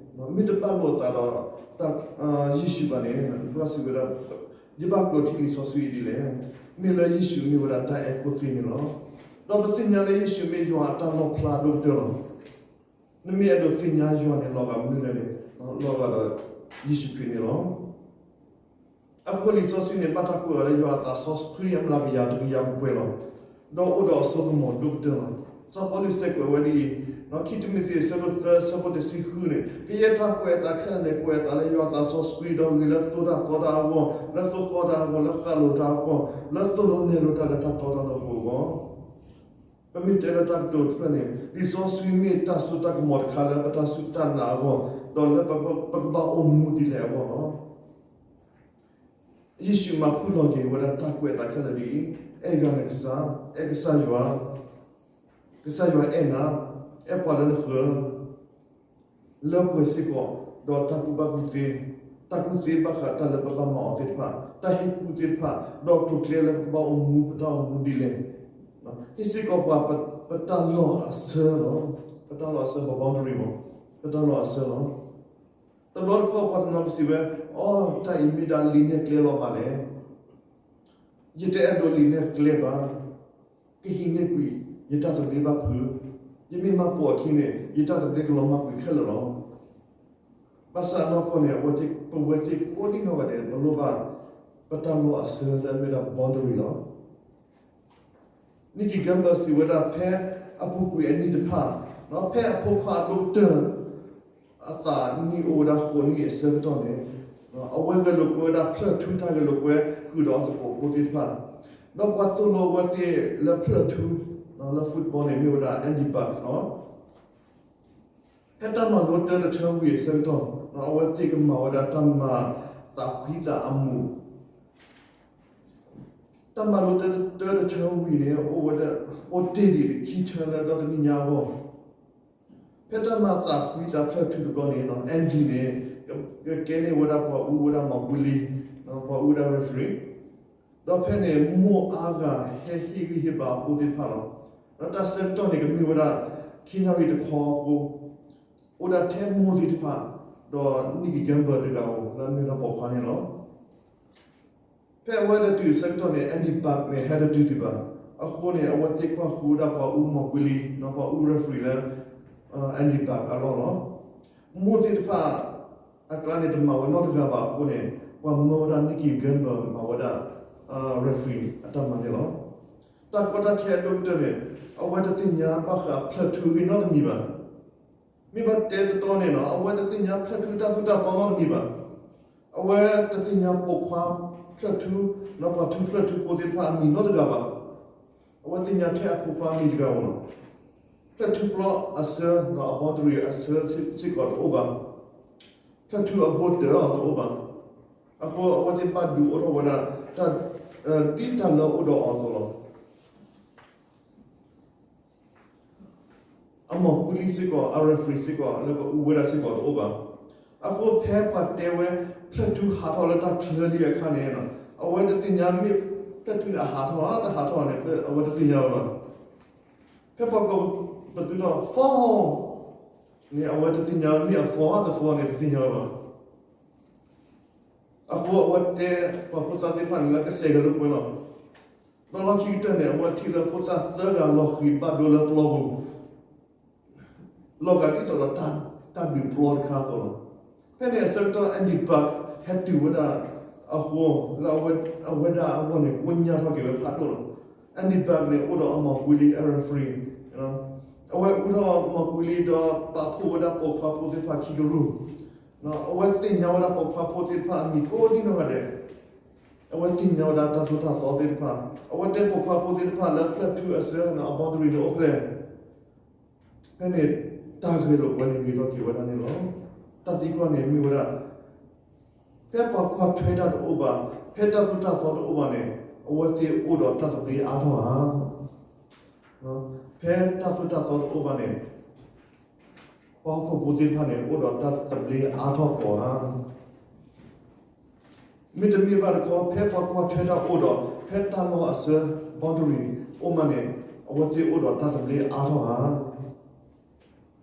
ထံလံာ်စီဆှံအဂီၢ်န့ၣ်တက့ၢ်. မ့ၢ်အဘၣ်လိာ်အသးဒီးလံာ်, မ့ၢ်အဘၣ်လိာ်အသးဒီးယ့ၣ်ၡူးန့ၣ်, ပကဘၣ်စံးဝဲဒၣ်, ယကဘၣ်ကျိးထံလံာ်စီဆှံအံၤဒ်လဲၣ်. မ့ၢ်တဘၣ်လိာ်အသးဒီး ယ့ၣ်ၡူးဘၣ်န့ၣ်, ပဘၣ်စံးဝဲဒၣ်, ယဘၣ်ကျိးထံလံာ်စီဆှံအံၤဒ်လဲၣ်. မ့ၢ်လၢယ့ၣ်ၡူးမ့ၢ်ဝဲဒၣ်တၢ်အဲၣ်ခိၣ်သ့ၣ်န့ၣ်လီၤ. ဒီးပသ့ၣ်ညါလၢယ့ၣ်ၡူးမ့ၢ်ယွၤအတၢ်လီၣ်ဖျါအဒိၣ်ကတၢၢ်လီၤ. နမ့ၢ်အဲၣ်ဒိးသ့ၣ်ညါယွၤန့ၣ် လီၤဂာ်မနုၤလဲၣ်န့ၣ်, လီၤဂာ်ဒီးယ့ၣ်ၡူးခရံာ်န့ၣ်လီၤ. အဃိလံာ်စီဆှံန့ၣ် ဘၣ်တၢ်ကွဲးအီၤလၢယွၤအသးစီဆှံအမျးကယၤတကယၤပှဲၤပှဲၤလီၤ. ဒီးအိၣ်ဒီးအစိကမီၤဒိၣ်ကတၢၢ်လီၤ. စီၤပီလူးစံးကွဲးဝဲဒ်အံၤ, ခံတံၤမသ့း အဆၢဒိၣ်သၢ အဆၢဖိတဆံဃုန့ၣ်, ကယဲၢ်တၢ်ကွဲးအသးခဲလၢာ်န့ၣ် ကွဲးအသးလၢယွၤအသးစီဆှံ, ဒီးဂ့ၤလၢသိၣ်တၢ်သီတၢ်အဂီၢ်, လၢသိၣ်ဃီတၢ်အဂီၢ်, လၢဃၣ်လိၤတၢ်အဂီၢ်, လၢသိၣ်လိနဲၣ်လိတၢ်လၢတၢ်တီတၢ်လိၤအပူၤအဂီၢ်. ပမ့ၢ်တဲလၢတၢ်ကတိၤတဖျၢၣ်န့ၣ်, လံာ်စီဆှံမ့ၢ်တၢ်စိတၢ်ကမီၤတခါလၢပတၢ်စူၢ်တၢ်နာ်အဂီၢ်, ဒီးလၢပကဘၣ်အိၣ်မူဒ်လဲၣ်အဂီၢ်လီၤ. ယ့ၣ်ၡူးမၤဘူၣ်လီၤက့ၤဝဲဒၣ်တၢ်ကွဲးအသးခဲလၢာ်ဒ်အံၤ, အဲၣ်ယွၤနကစၢ်, အဲၣ်ကစၢ်ယွၤ, ကစၢ်ယွၤအဲၣ်နၤ, အဲၣ်ပှၤလၢနဃၢၤ လၢပှဲၤစ့ၢ်ကီး, ဒီးတၢ်ကူၣ်ဘၣ်ကူၣ်သ့, တၢ်ကူၣ်သ့ဘၣ်ဃးတၢ်လၢပဘၣ်မၤအီၤသ့ၣ်တဖၣ်, တၢ်ဟ့ၣ်ကူၣ်သ့ၣ်တဖၣ်, ဒီးကျိၤကျဲလၢပကဘၣ်အိၣ်မူ ပတၢ်အိၣ်မူဒ်လဲၣ်, ဟ့ၣ်စ့ၢ်ကီးပှၤပတၢ်လီၢ်အဆၢလီၤ. ပတၢ်လီၢ်အဆၢ ပ boundary မး, ပတၢ်လီၢ်အဆၢလီၤ. တဘျီတခီၣ်ပှၤတနီၤကစံးဝဲ, အီ တၢ်အံၤမ့ၢ်ဒၣ်လံာ်နဲၣ်ကျဲလီၤမးလဲၣ်. ယတအဲၣ်ဒိးလံာ်နဲၣ်ကျဲဘၣ်. ကဟံးန့ၢ်ကွံာ် ယတၢ်သဘျ့ဘၣ်ဖုး, ယမ့ၢ်မၤပိာ်အခံန့ၣ် ယတၢ်သဘျ့ကလီၤမၢ်ကွံာ်ခဲလၢာ်လီၤ. ဘၣ်ဆၣ်အနီၢ်ကီၢ်န့ၣ် ပဝဲသ့ၣ်ကိးဒံနီၢ်ဂၤဒဲး ပလိၣ်ဘၣ် ပတၢ်လီၢ်အဆၢလၢအမ့ၢ်ဒၣ် boundary လီၤ. Nicky Gumbel စံးဝဲဒၣ် ဖဲအပူၤကွံာ်အနံၣ်တဖၣ်, ဖဲအဖိခွါအဒိၣ်ကတၢၢ် အသးနံၣ်အိၣ်ဝဲဒၣ်ဃိးနံၣ်အဆၢကတီၢ်န့ၣ်, အဝဲဂဲၤလိာ်ကွဲဝဲဒၣ်ဖျၢၣ်ထူ တၢ်ဂဲၤလိာ်ကွဲဃုာ်ဒီးအသကိးဖိသ့ၣ်တဖၣ်, ဒီးပှၤသိၣ်လိအဝဲသ့ၣ်လၢဖျၢၣ်ထူ လၢ football န့ၣ် မ့ၢ်ဝဲဒၣ် Andy Buck လီၤ. ဖဲတၢ်မၤလိတၢတထၢဝံၤအဆၢကတီၢ်, အဝဲသ့ၣ်ကမၤဝဲဒၣ်တၢ်မၤသးဖှံသးအမူး တၢ်မၤလိတၢတထၢဝံၤန့ၣ် အိၣ်ဝဲဒၣ် အိၣ်တ့ၢ်ဒံးခံထၢလၢဒီတနံၣ်ညါအဂီၢ်, ဖဲတၢ်မၤသးဖှံသးဖျၢၣ်ထူတဘျီန့ၣ် Andy န့ၣ် ကကဲန့ၢ်ဝဲဒၣ်ပှၤအူဝဲဒၣ်မီၤကွံလံ, ပှၤအူဝဲဒၣ် referee, ဒီးဖဲန့ၣ် မိၢ်အါဂၤဟဲဟ့ၣ်ဂံၢ်ဟ့ၣ်ဘါအဖိသ့ၣ်တဖၣ်လီၤ. ဒီးတၢ်ဆၢကတီၢ်န့ၣ် ကမ့ၢ်ဝဲဒၣ် ခံနၣ်ရံၣ်တခီအဃိ, အိၣ်ဒၣ်ထဲမိၢ်သ့ၣ်တဖၣ်, ဒီး Nicky Gamble တဂၤဧိၤလၢအမ့ၢ်ဝဲဒၣ်ပိာ်ခွါန့ၣ်လီၤ. ဖဲအဝဲလဲၤတုၤအဆၢကတီၢ်န့ၣ် Andy Buck န့ၣ် ဟဲတတုၤဒံးဘၣ်. အဃိန့ၣ် အဝဲသ့ၣ်ကွၢ်ဃုာ်ဝဲဒၣ်ပှၤအူမီၤကွံလံ, ပှၤအူ referee လၢ Andy Buck အလီၢ်လီၤ. မိၢ်သ့ၣ်တဖၣ်အကျါန့ၣ် တမၤဝဲနီတဂၤဘၣ်အဃိန့ၣ်, ပှၤမၢဝဲဒၣ် Nicky Gamble မၤဝဲဒၣ် referee အတၢ်မၤန့ၣ်လီၤ. တၢ်ကီတၢ်ခဲအဒိၣ်ကတၢၢ်န့ၣ်, အဝဲတသ့ၣ်ညါဘၣ်ဃးဖျၢၣ်ထူအဂ့ၢ်နီတမံၤဘၣ်. မ့ၢ်ဘၣ်တဲတတီန့ၣ်လီၤ, အဝဲတသ့ၣ်ညါဖျၢၣ်ထူတၢ်သိၣ်တၢ်သီနီတမံၤဘၣ်. အဝဲတသ့ၣ်ညါပိာ်ခွါဖျၢၣ်ထူ, ဒီးပှၤထူဖျၢၣ်ထူဖိသ့ၣ်တဖၣ်အမံၤနီတဂၤဘၣ်. အဝဲသ့ၣ်ညါထဲအဖိခွါအမံၤတဂၤဧိၤလီၤ. ဖျၢၣ်ထူပျီအဆၢ, ဒီးအ boundary အဆၢစ့ၢ်ကီးတအိၣ်ဘၣ်. ဖျၢၣ်ထူအဘိတၢအီၤတအိၣ်ဘၣ်. အဃိအဝဲသ့ၣ်ဘၣ်ဒုးအိၣ်ထီၣ်ဝဲဒၣ် ဒ်တၢ်လၢအအိၣ်ဒီးအီၤအသိးလီၤ. အမီၤကွံလံစ့ၢ်ကီး, အ referee စ့ၢ်ကီး လၢကအူဝဲဒၣ်စ့ၢ်ကီးတအိၣ်ဘၣ်. အဃိဖဲပှၤတဲဝဲ ဖျၢၣ်ထူဟးထီၣ်လၢတၢ်ချၢလံအခါန့ၣ်, အဝဲတသ့ၣ်ညါမ့ၢ်ဖျၢၣ်ထူန့ၣ်အဟးထီၣ်ဧါ တဟးထီၣ်ဧါန့ၣ် အဝဲတသ့ၣ်ညါဝဲဘၣ်. ဖဲပှၤကိးပသူထီၣ် foul န့ၣ် အဝဲတသ့ၣ်ညါဝဲ မ့ၢ်အ foul ဧါ တ foul န့ၣ် တသ့ၣ်ညါဝဲဘၣ်. အဃိအဝဲတဲပှၤဖိသၣ်သ့ၣ်တဖၣ်န့ၣ်လၢကစဲးကလိာ်ကွဲလီၤ. ဒီးလီၢ်ခံကတၢၢ်န့ၣ် အဝဲထံၣ်လၢဖိသၣ်သၢဂၤလီၤဃံၤဘၣ်ဒိလၢပျီပူၤ လီၤဂာ်ဒ်သိးဒီးတၢ်ဒုးပျီတခါအသိးလီၤ. ဖဲန့ၣ်အဆၢကတီၢ် Andy Buck ဟဲတုၤဝဲဒၣ်အဃိ လၢအဝဲဒၣ်အဂီၢ်န့ၣ် ကိညၢ်ထီၣ်က့ၤဝဲဖးဒိၣ်လီၤ. Andy Buck န့ၣ် အိၣ်ဒီးအမီၤကွံလံ အ referee, အဝဲအူထီၣ်မီၤကွံလံဒီးပာ်ဖှိၣ်ဝဲဒၣ်ပိာ်ခွါဖိသ့ၣ်တဖၣ်ခံကရူၢ်, အဝဲသ့ၣ်ညါဝဲဒၣ်ပိာ်ခွါဖိသ့ၣ်တဖၣ်အမံၤကိးဒ်နီၢ်ဂၤဒဲး, အဝဲသ့ၣ်ညါဝဲဒၣ်တၢ်သိၣ်တၢ်သီသ့ၣ်တဖၣ်, အဝဲတဲပိာ်ခွါဖိသ့ၣ်တဖၣ်လၢဖျၢၣ်ထူအဆၢန့ၣ် အ boundary န့ၣ်အိၣ်ဖဲလဲၣ်. ဖဲန့ၣ် တၢ်ဂဲၤလိာ်ကွဲန့ၣ်ဂ့ၤထီၣ်က့ၤဝဲဒၣ်န့ၣ်လီၤ. တၢ်သံကွၢ်န့ၣ်မ့ၢ်ဝဲဒၣ် ဖဲပှၤကွၢ်ထွဲတၢ်တအိၣ်ဘၣ်, ဖဲတၢ်သိၣ်တၢ်သီတအိၣ်ဘၣ်န့ၣ် အဝဲသ့ၣ်အိၣ်ဒီးတၢ်သဘျ့အါထီၣ်ဧါ. ဖဲတၢ်သိၣ်တၢ်သီတအိၣ်ဘၣ်န့ၣ် ပှၤဟီၣ်ခိၣ်ဖိသ့ၣ်တဖၣ်န့ၣ် အိၣ်ဒီးတၢ်သဘျ့အါထီၣ်ကီးဧါ. မ့တမ့ၢ်ဘၣ်တခီ ဖဲပှၤကွၢ်ထွဲတၢ်အိၣ်ဒီး ဖဲတၢ်လီၢ်အဆၢ boundary အိၣ်မးန့ၣ် အဝဲသ့ၣ်အိၣ်ဒီးတၢ်သဘျ့အါထီၣ်ဧါ.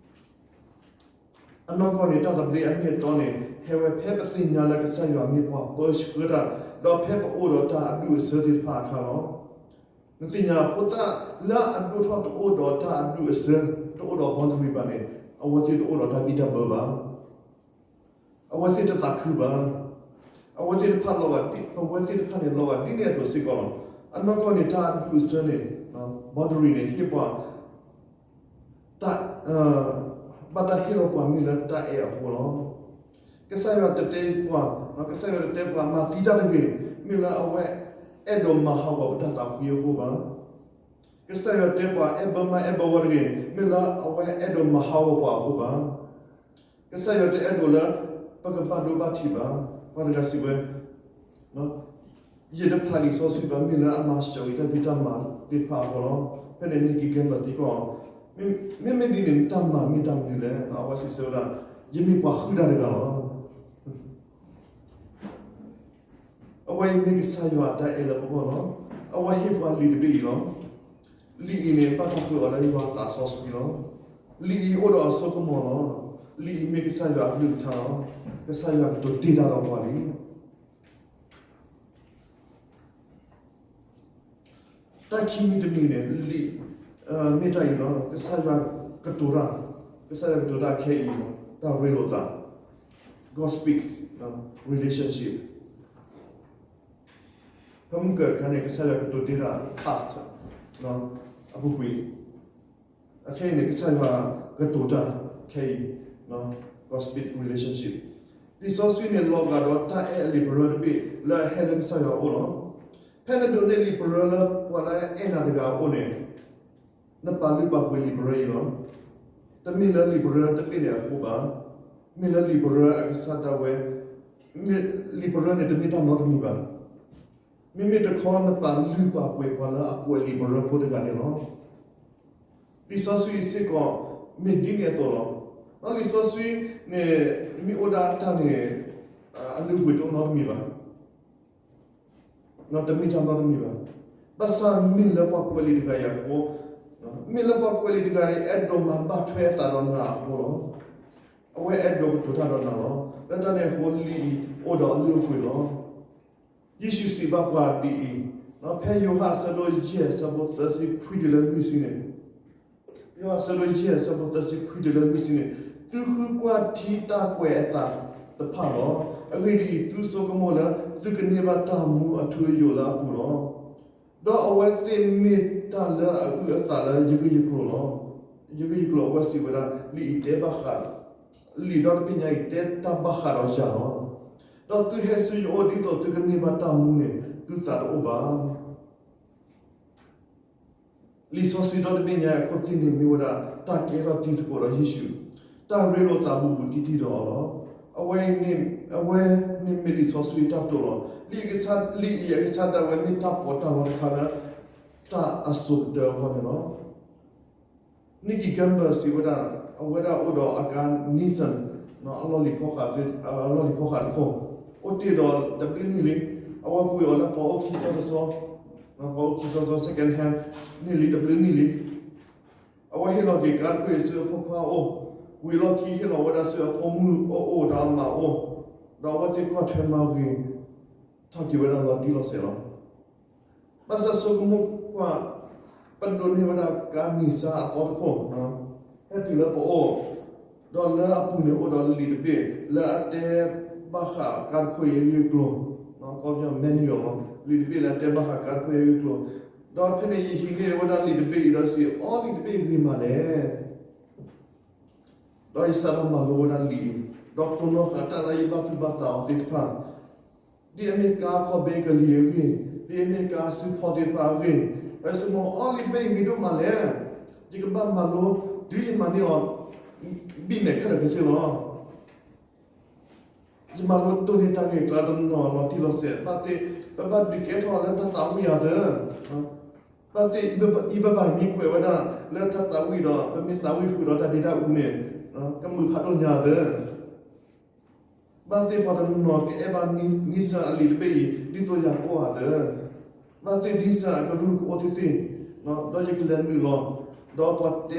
အနီၢ်ကီၢ်န့ၣ် တၢ်သဘျ့အမ့ၢ်အတီန့ၣ် ဟဲဝဲဖဲပသ့ၣ်ညါလၢကစၢ်ယွၤမ့ၢ်ပှၤပၢဆှၢတၢ် ဒီးဖဲပအိၣ်ဒီးတၢ်အဒူၣ်အဆၢသ့ၣ်တဖၣ်အခါလီၤ. နသ့ၣ်ညါဖိသၣ်လၢအဒိၣ်ထီၣ်တအိၣ်ဒီးတၢ်အဒူၣ်အဆၢ တအိၣ်ဒီး boundary ဘၣ်န့ၣ် အဝဲသ့ၣ်တအိၣ်ဒီးတၢ်ဘံၣ်တၢ်ဘၢဘၣ်. အဝဲသ့ၣ်တသးခုဘၣ်. အဝဲသ့ၣ်တဖၣ်လီၤဂာ်ဒ် အဝဲသ့ၣ်တဖၣ်န့ၣ်လီၤဂာ်ဒ်န့ၣ်အသိးစ့ၢ်ကီးလီၤ. အနီၢ်ကီၢ်န့ၣ် တၢ်အဒူၣ်အဆၢန့ၣ် boundary န့ၣ် ဟ့ၣ်ပှၤ တၢ် ဘၣ်တၢ်ဟ့ၣ်လီၤပှၤမ့ၢ်လၢတၢ်အဲၣ်အဃိလီၤ. ကစၢ်ယွၤတတဲပှၤ, ကစၢ်ယွၤတတဲပှၤမၤသံတၢ်တဂ့ၤ, မ့ၢ်လၢအဝဲအဲၣ်ဒိးမၤဟးဂီၤပတၢ်သးဖှံအဃိဘၣ်. ကစၢ်ယွၤတဲပှၤအဲၣ်ဘၢမါအဲၣ်ဘၢဝီတဂ့ၤ, မ့ၢ်လၢအဝဲအဲၣ်ဒိးမၤဟးဂီၤပှၤအဃိဘၣ်. ကစၢ်ယွၤတအဲၣ်ဒိးလၢ ပကဘၣ်ဒိဘၣ်ထံးဘၣ်. ပှၤတဂၤစံးဝဲ ယတဖးလံာ်စီဆှံဘၣ် မ့ၢ်လၢအမၤစၢၤအံၤတၢ်ဖံးတၢ်မၤသ့ၣ်တဖၣ်အဃိလီၤ. ဖဲန့ၣ် Nicky Gamble သံကွၢ်အီၤ, မ့မ့ၢ်ဒ်န့ၣ် နတၢ်မၤမ့ၢ်တၢ်မနုၤလဲၣ်. အဝဲစံးဆၢဝဲဒၣ်, ယမ့ၢ်ပှၤဟုၣ်တၢ်တဂၤလီၤ. အဝဲအံၤမ့ၢ်ကစၢ်ယွၤအတၢ်အဲၣ်လၢပဂီၢ်လီၤ. အဝဲဟ့ၣ်ပှၤလံာ်တဘ့ၣ်အံၤလီၤ. လံာ်အံၤန့ၣ် ဘၣ်တၢ်ပှ့ၤအီၤလၢယွၤအသးစီဆှံလီၤ. လံာ်အံၤအိၣ်ဒီးအစိကမီၤလီၤ. လံာ်အံၤမ့ၢ်ကစၢ်ယွၤအကလုၢ်ကထါလီၤ. ကစၢ်ယွၤကတိၤတ့ၢ်တၢ်ဒီးပှၤလံ. တၢ်ခံမံၤတမံၤန့ၣ် လံာ် မ့ၢ်တၢ်အံၤလီၤ. ကစၢ်ယွၤကတိၤတၢ်, ကစၢ်ယွၤကတိၤတၢ်ခဲအံၤ, တၢ်ရ့လိာ်သး, God speaks, relationship. ဖဲမုၢ်ကၢၢ်တခါန့ၣ် ကစၢ်ယွၤကတိၤတ့ၢ်တၢ် past အပူၤကွံာ်, အခဲအံၤန့ၣ် ကစၢ်ယွၤကတိၤတၢ်ခဲအံၤ, God speak relationship. လံာ်စီဆှံန့ၣ် လီၤဂာ်ဒီးတၢ်အဲၣ်အလံာ်ပရၢတဘ့ၣ် လၢအဟဲလၢကစၢ်ယွၤအအိၣ်လီၤ. ဖဲနဒိးန့ၢ်လံာ်ပရၢလၢပှၤလၢအဲၣ်နၤတဂၤအအိၣ်န့ၣ် နပာ်လုၢ်ပာ်ပှ့ၤလံာ်ပရၢအံၤလီၤ. တမ့ၢ်လၢလံာ်ပရၢတဘ့ၣ်န့ၣ်အဃိဘၣ်. မ့ၢ်လၢလံာ်ပရၢအကစၢ်ဒၣ်ဝဲ, မ့ၢ်လံာ်ပရၢန့ၣ် တမ့ၢ်တၢ်နီတမံၤဘၣ်. မ့မ့ၢ်တခီနပာ်လုၢ်ပာ်ပှ့ၤပှၤလၢအကွဲးလံာ်ပရၢဖိတဂၤန့ၣ်လီၤ. လံာ်စီဆှံအံၤစ့ၢ်ကီး မ့ၢ်ဒ်န့ၣ်အသိးလီၤ. လံာ်စီဆှံန့ၣ် မ့ၢ်အိၣ်ဒၣ်တၢ်န့ၣ် အလုၢ်အပှ့ၤတအိၣ်နီတမံၤဘၣ်. တမ့ၢ်တၢ်နီတမံၤဘၣ်. ဘၣ်ဆၣ်မ့ၢ်လၢပှၤကွဲးလံာ်တဂၤအံၤအဃိ, မ့ၢ်လၢပှၤကွဲးလံာ်တဂၤအံၤ အဲၣ်ဒိးမၤဘၣ်ထွဲအသးဒီးနၤအဃိလီၤ. အဝဲအဲၣ်ဒိးကတိၤတၢ်ဒီးနၤလီၤ. လၢတၢ်န့ၣ်အဃိလံာ်အံၤအိၣ်ဒီးအလုၢ်အပှ့ၤလီၤ. ယ့ၣ်ၡူးစံးဘၣ်ပှၤဒ်အံၤ, ဖဲယိၤဟၣ်အဆၢဒိၣ်ယဲၢ်အဆၢဖိသၢဆံခွံတုၤလၢလွံၢ်ဆံန့ၣ်, ယိၤဟၣ်အဆၢဒိၣ်ယဲၢ်အဆၢဖိသၢဆံခွံတုၤလၢလွံၢ်ဆံန့ၣ်, သုဃုကွၢ်ထံတၢ်ကွဲးအသးတဖၣ်လီၤ. အဂ့ၢ်ဒ်အံၤ, သုဆိကမိၣ်လၢသုကန့ၢ်ဘၣ်တၢ်မူအထူအယိာ်လၢအပူၤလီၤ. ဒီးအဝဲသ့ၣ်မ့ၢ်တၢ်လၢအအုၣ်အသးလၢယဂ့ၢ်ယကျိၤလီၤ. ယဂ့ၢ်ယကျိၤ အဝဲစံးဝဲဒၣ်, လံာ်အံၤတဲဘၣ်ဃး, လံာ်ဒီတဘ့ၣ်ညါအံၤတဲတၢ်ဘၣ်ဃးဒီးယၤလီၤ. ဒီးသုဟဲဆူယအိၣ်ဒ်သိးသုကန့ၢ်ဘၣ်တၢ်မူန့ၣ် သုသးတအိၣ်ဘၣ်. လံာ်စီဆှံဒီတဘ့ၣ်ညါအံၤအခိၣ်သ့ၣ်န့ၣ်မ့ၢ်ဝဲဒၣ် တၢ်ကဲထီၣ်တံၤသကိးဒီးယ့ၣ်ၡူး, တၢ်ရ့လိာ်သးဘူးဘူးတံၢ်တံၢ်ဒီးအီၤလီၤ. အဝဲ, အဝဲန့ၣ်မ့ၢ်လံာ်စီဆှံအတၢ်တိာ်လီၤ. လံာ်အံၤ, လံာ်အံၤအကစၢ်ဒၣ်ဝဲမ့ၢ်တၢ်ပီးတၢ်လီတခါလၢ တၢ်အစိၤကတၢၢ်အဂီၢ်န့ၣ်လီၤ. Nikki Gumbel စံးဝဲဒၣ်, အဝဲဒၣ်အိၣ်ဒီးအကါ Nissan အလီၢ်လံၤဖီဃး, အလီၢ်လံၤဖီဃးတခိၣ်, အိၣ်တ့ၢ်ဒီးတဘျုးနံၣ်လံ. အဝဲပှ့ၤအီၤလၢပှၤအိၣ်ခံစီတစီ, ပှၤအိၣ်ခံစီတစီ second hand န့ၣ်လံတဘျုးနံၣ်လံ. အဝဲဟ့ၣ်လီၤက့ၤကါတခိၣ်အံၤဆူအဖိခွါအအိၣ်, ဝံၤအလီၢ်ခံဟ့ၣ်လီၤဝဲဒၣ်ဆူအဖိမုၣ်အအိၣ်ဒီးအမါအအိၣ်, ဒီးအဝဲသ့ၣ်ကွၢ်ထွဲမၤဂ့ၤထီၣ်က့ၤဝဲဒၣ်လီၤတံၢ်လီၤဆဲးလီၤ. ဘၣ်ဆၣ်ဆိကမိၣ်ကွၢ်, ပဒိးန့ၢ်ဝဲဒၣ်ကါ Nissan အသီတခိၣ်, ဟဲတုၤလၢပအိၣ်, ဒီးလၢအပူၤန့ၣ်အိၣ်ဒီးလံာ်တဘ့ၣ် လၢအတဲဘၣ်ဃးကါတခိၣ်အံၤအဂ့ၢ်အကျိၤ, ကီၢ်ပယီၤ manual မး, လံာ်တဘ့ၣ်လၢအတဲဘၣ်ဃးကါတခိၣ်အံၤအဂ့ၢ်အကျိၤ, ဒီးဖဲန့ၣ်ယဟံးန့ၢ်ဝဲဒၣ်လံာ်တဘ့ၣ်အံၤဒီးစံး, အီလံာ်တဘ့ၣ်ဂ့ၤမးလဲၣ်. ဒီးယစးထီၣ်မၤလိဝဲဒၣ်လံာ်အံၤ, ဒီးတိၢ်နီၣ်ဃာ်တၢ်လၢယဘၣ်သူၣ်ဘၣ်သးအီၤသ့ၣ်တဖၣ်, ဒ်အမ့ၢ်ကါခီၣ်ဘ့ကလံၤအဂ့ၢ်, ဒ်အမ့ၢ်ကါစုဖီသ့ၣ်တဖၣ်အဂ့ၢ်, ဒီးယဆိကမိၣ်အီလံာ်တဘ့ၣ်အံၤဂ့ၤဒိၣ်မးလဲၣ်. ယကဘၣ်မၤလိတုၤယမၤန့ၢ်အီၤ ဘံၣ်မဲာ်ခဲလၢာ်ခဲဆ့လီၤ. ယမၤလိတိၢ်န့ၢ်တၢ်ဂ့ၢ်အကျါတနီၤလီၤတံၢ်လီၤဆဲး, ဘၣ်သ့ၣ်ပဘၣ်ဒုးကဲထီၣ်လၢတၢ်သးဝံၣ်အသး, ဘၣ်သ့ၣ်ယဘၣ်ဘၣ်မံကွဲးဝဲဒၣ်လၢတၢ်သးဝံၣ်ဒီး ပမ့ၢ်သးဝံၣ်ဃုာ်ဒီးတၢ်ဒ့တၢ်အူန့ၣ် ကမုာ်ဖးဒိၣ်ညါသၢ. ဘၣ်သ့ၣ်ပှၤတနီၤကအဲၣ်ဘၣ် Nissan အလံာ်တဘ့ၣ်အံၤ ဒ်သိးယၤကိးဂၤသၢ. ဘၣ်သ့ၣ် Nissan အကရူၢ်ကအိၣ်သ့ၣ်သ့ၣ်, ဒီးယကလဲၤနုာ်လီၤ,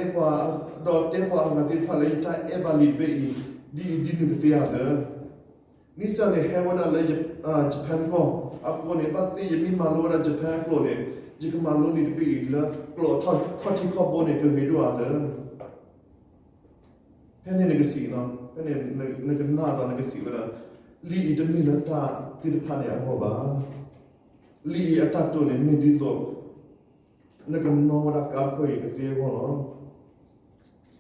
ဒီးပှၤတဲပှၤ, ဒီးတဲပှၤအဂၤသ့ၣ်တဖၣ်လၢယတၢ်အဲၣ်ဘၣ်လံာ်တဘ့ၣ်အံၤ ဒ်အံၤဒ်နုၤကသ့ဧါသၢ. Nissan န့ၣ်ဟဲဝဲဒၣ်လၢ Japan ကီၢ်အဃိန့ၣ် ဘၣ်သ့ၣ်ယမ့ၢ်မၤလိဝဲဒၣ် Japan အကျိာ်န့ၣ် ယကမၤလိလံာ်တဘ့ၣ်အံၤလၢကျိာ်အခီၣ်ထံးခီၣ်ဘိန့ၣ် ကဂ့ၤဒိၣ်ဧါသၢ. ဖဲန့ၣ်နကစံး, ဖဲန့ၣ်နကနၣ်ဒီးနကစံးဝဲဒၣ်, လံာ်အံၤတမ့ၢ်လၢတၢ်သ့ၣ်တဖၣ်န့ၣ်အဂီၢ်ဘၣ်. လံာ်အံၤအတၢ်တိာ်န့ၣ်မ့ၢ်ဒ်သိး နကနီၣ်ဝဲဒၣ်ကါတခိၣ်အံၤကသ့အဂီၢ်လီၤ.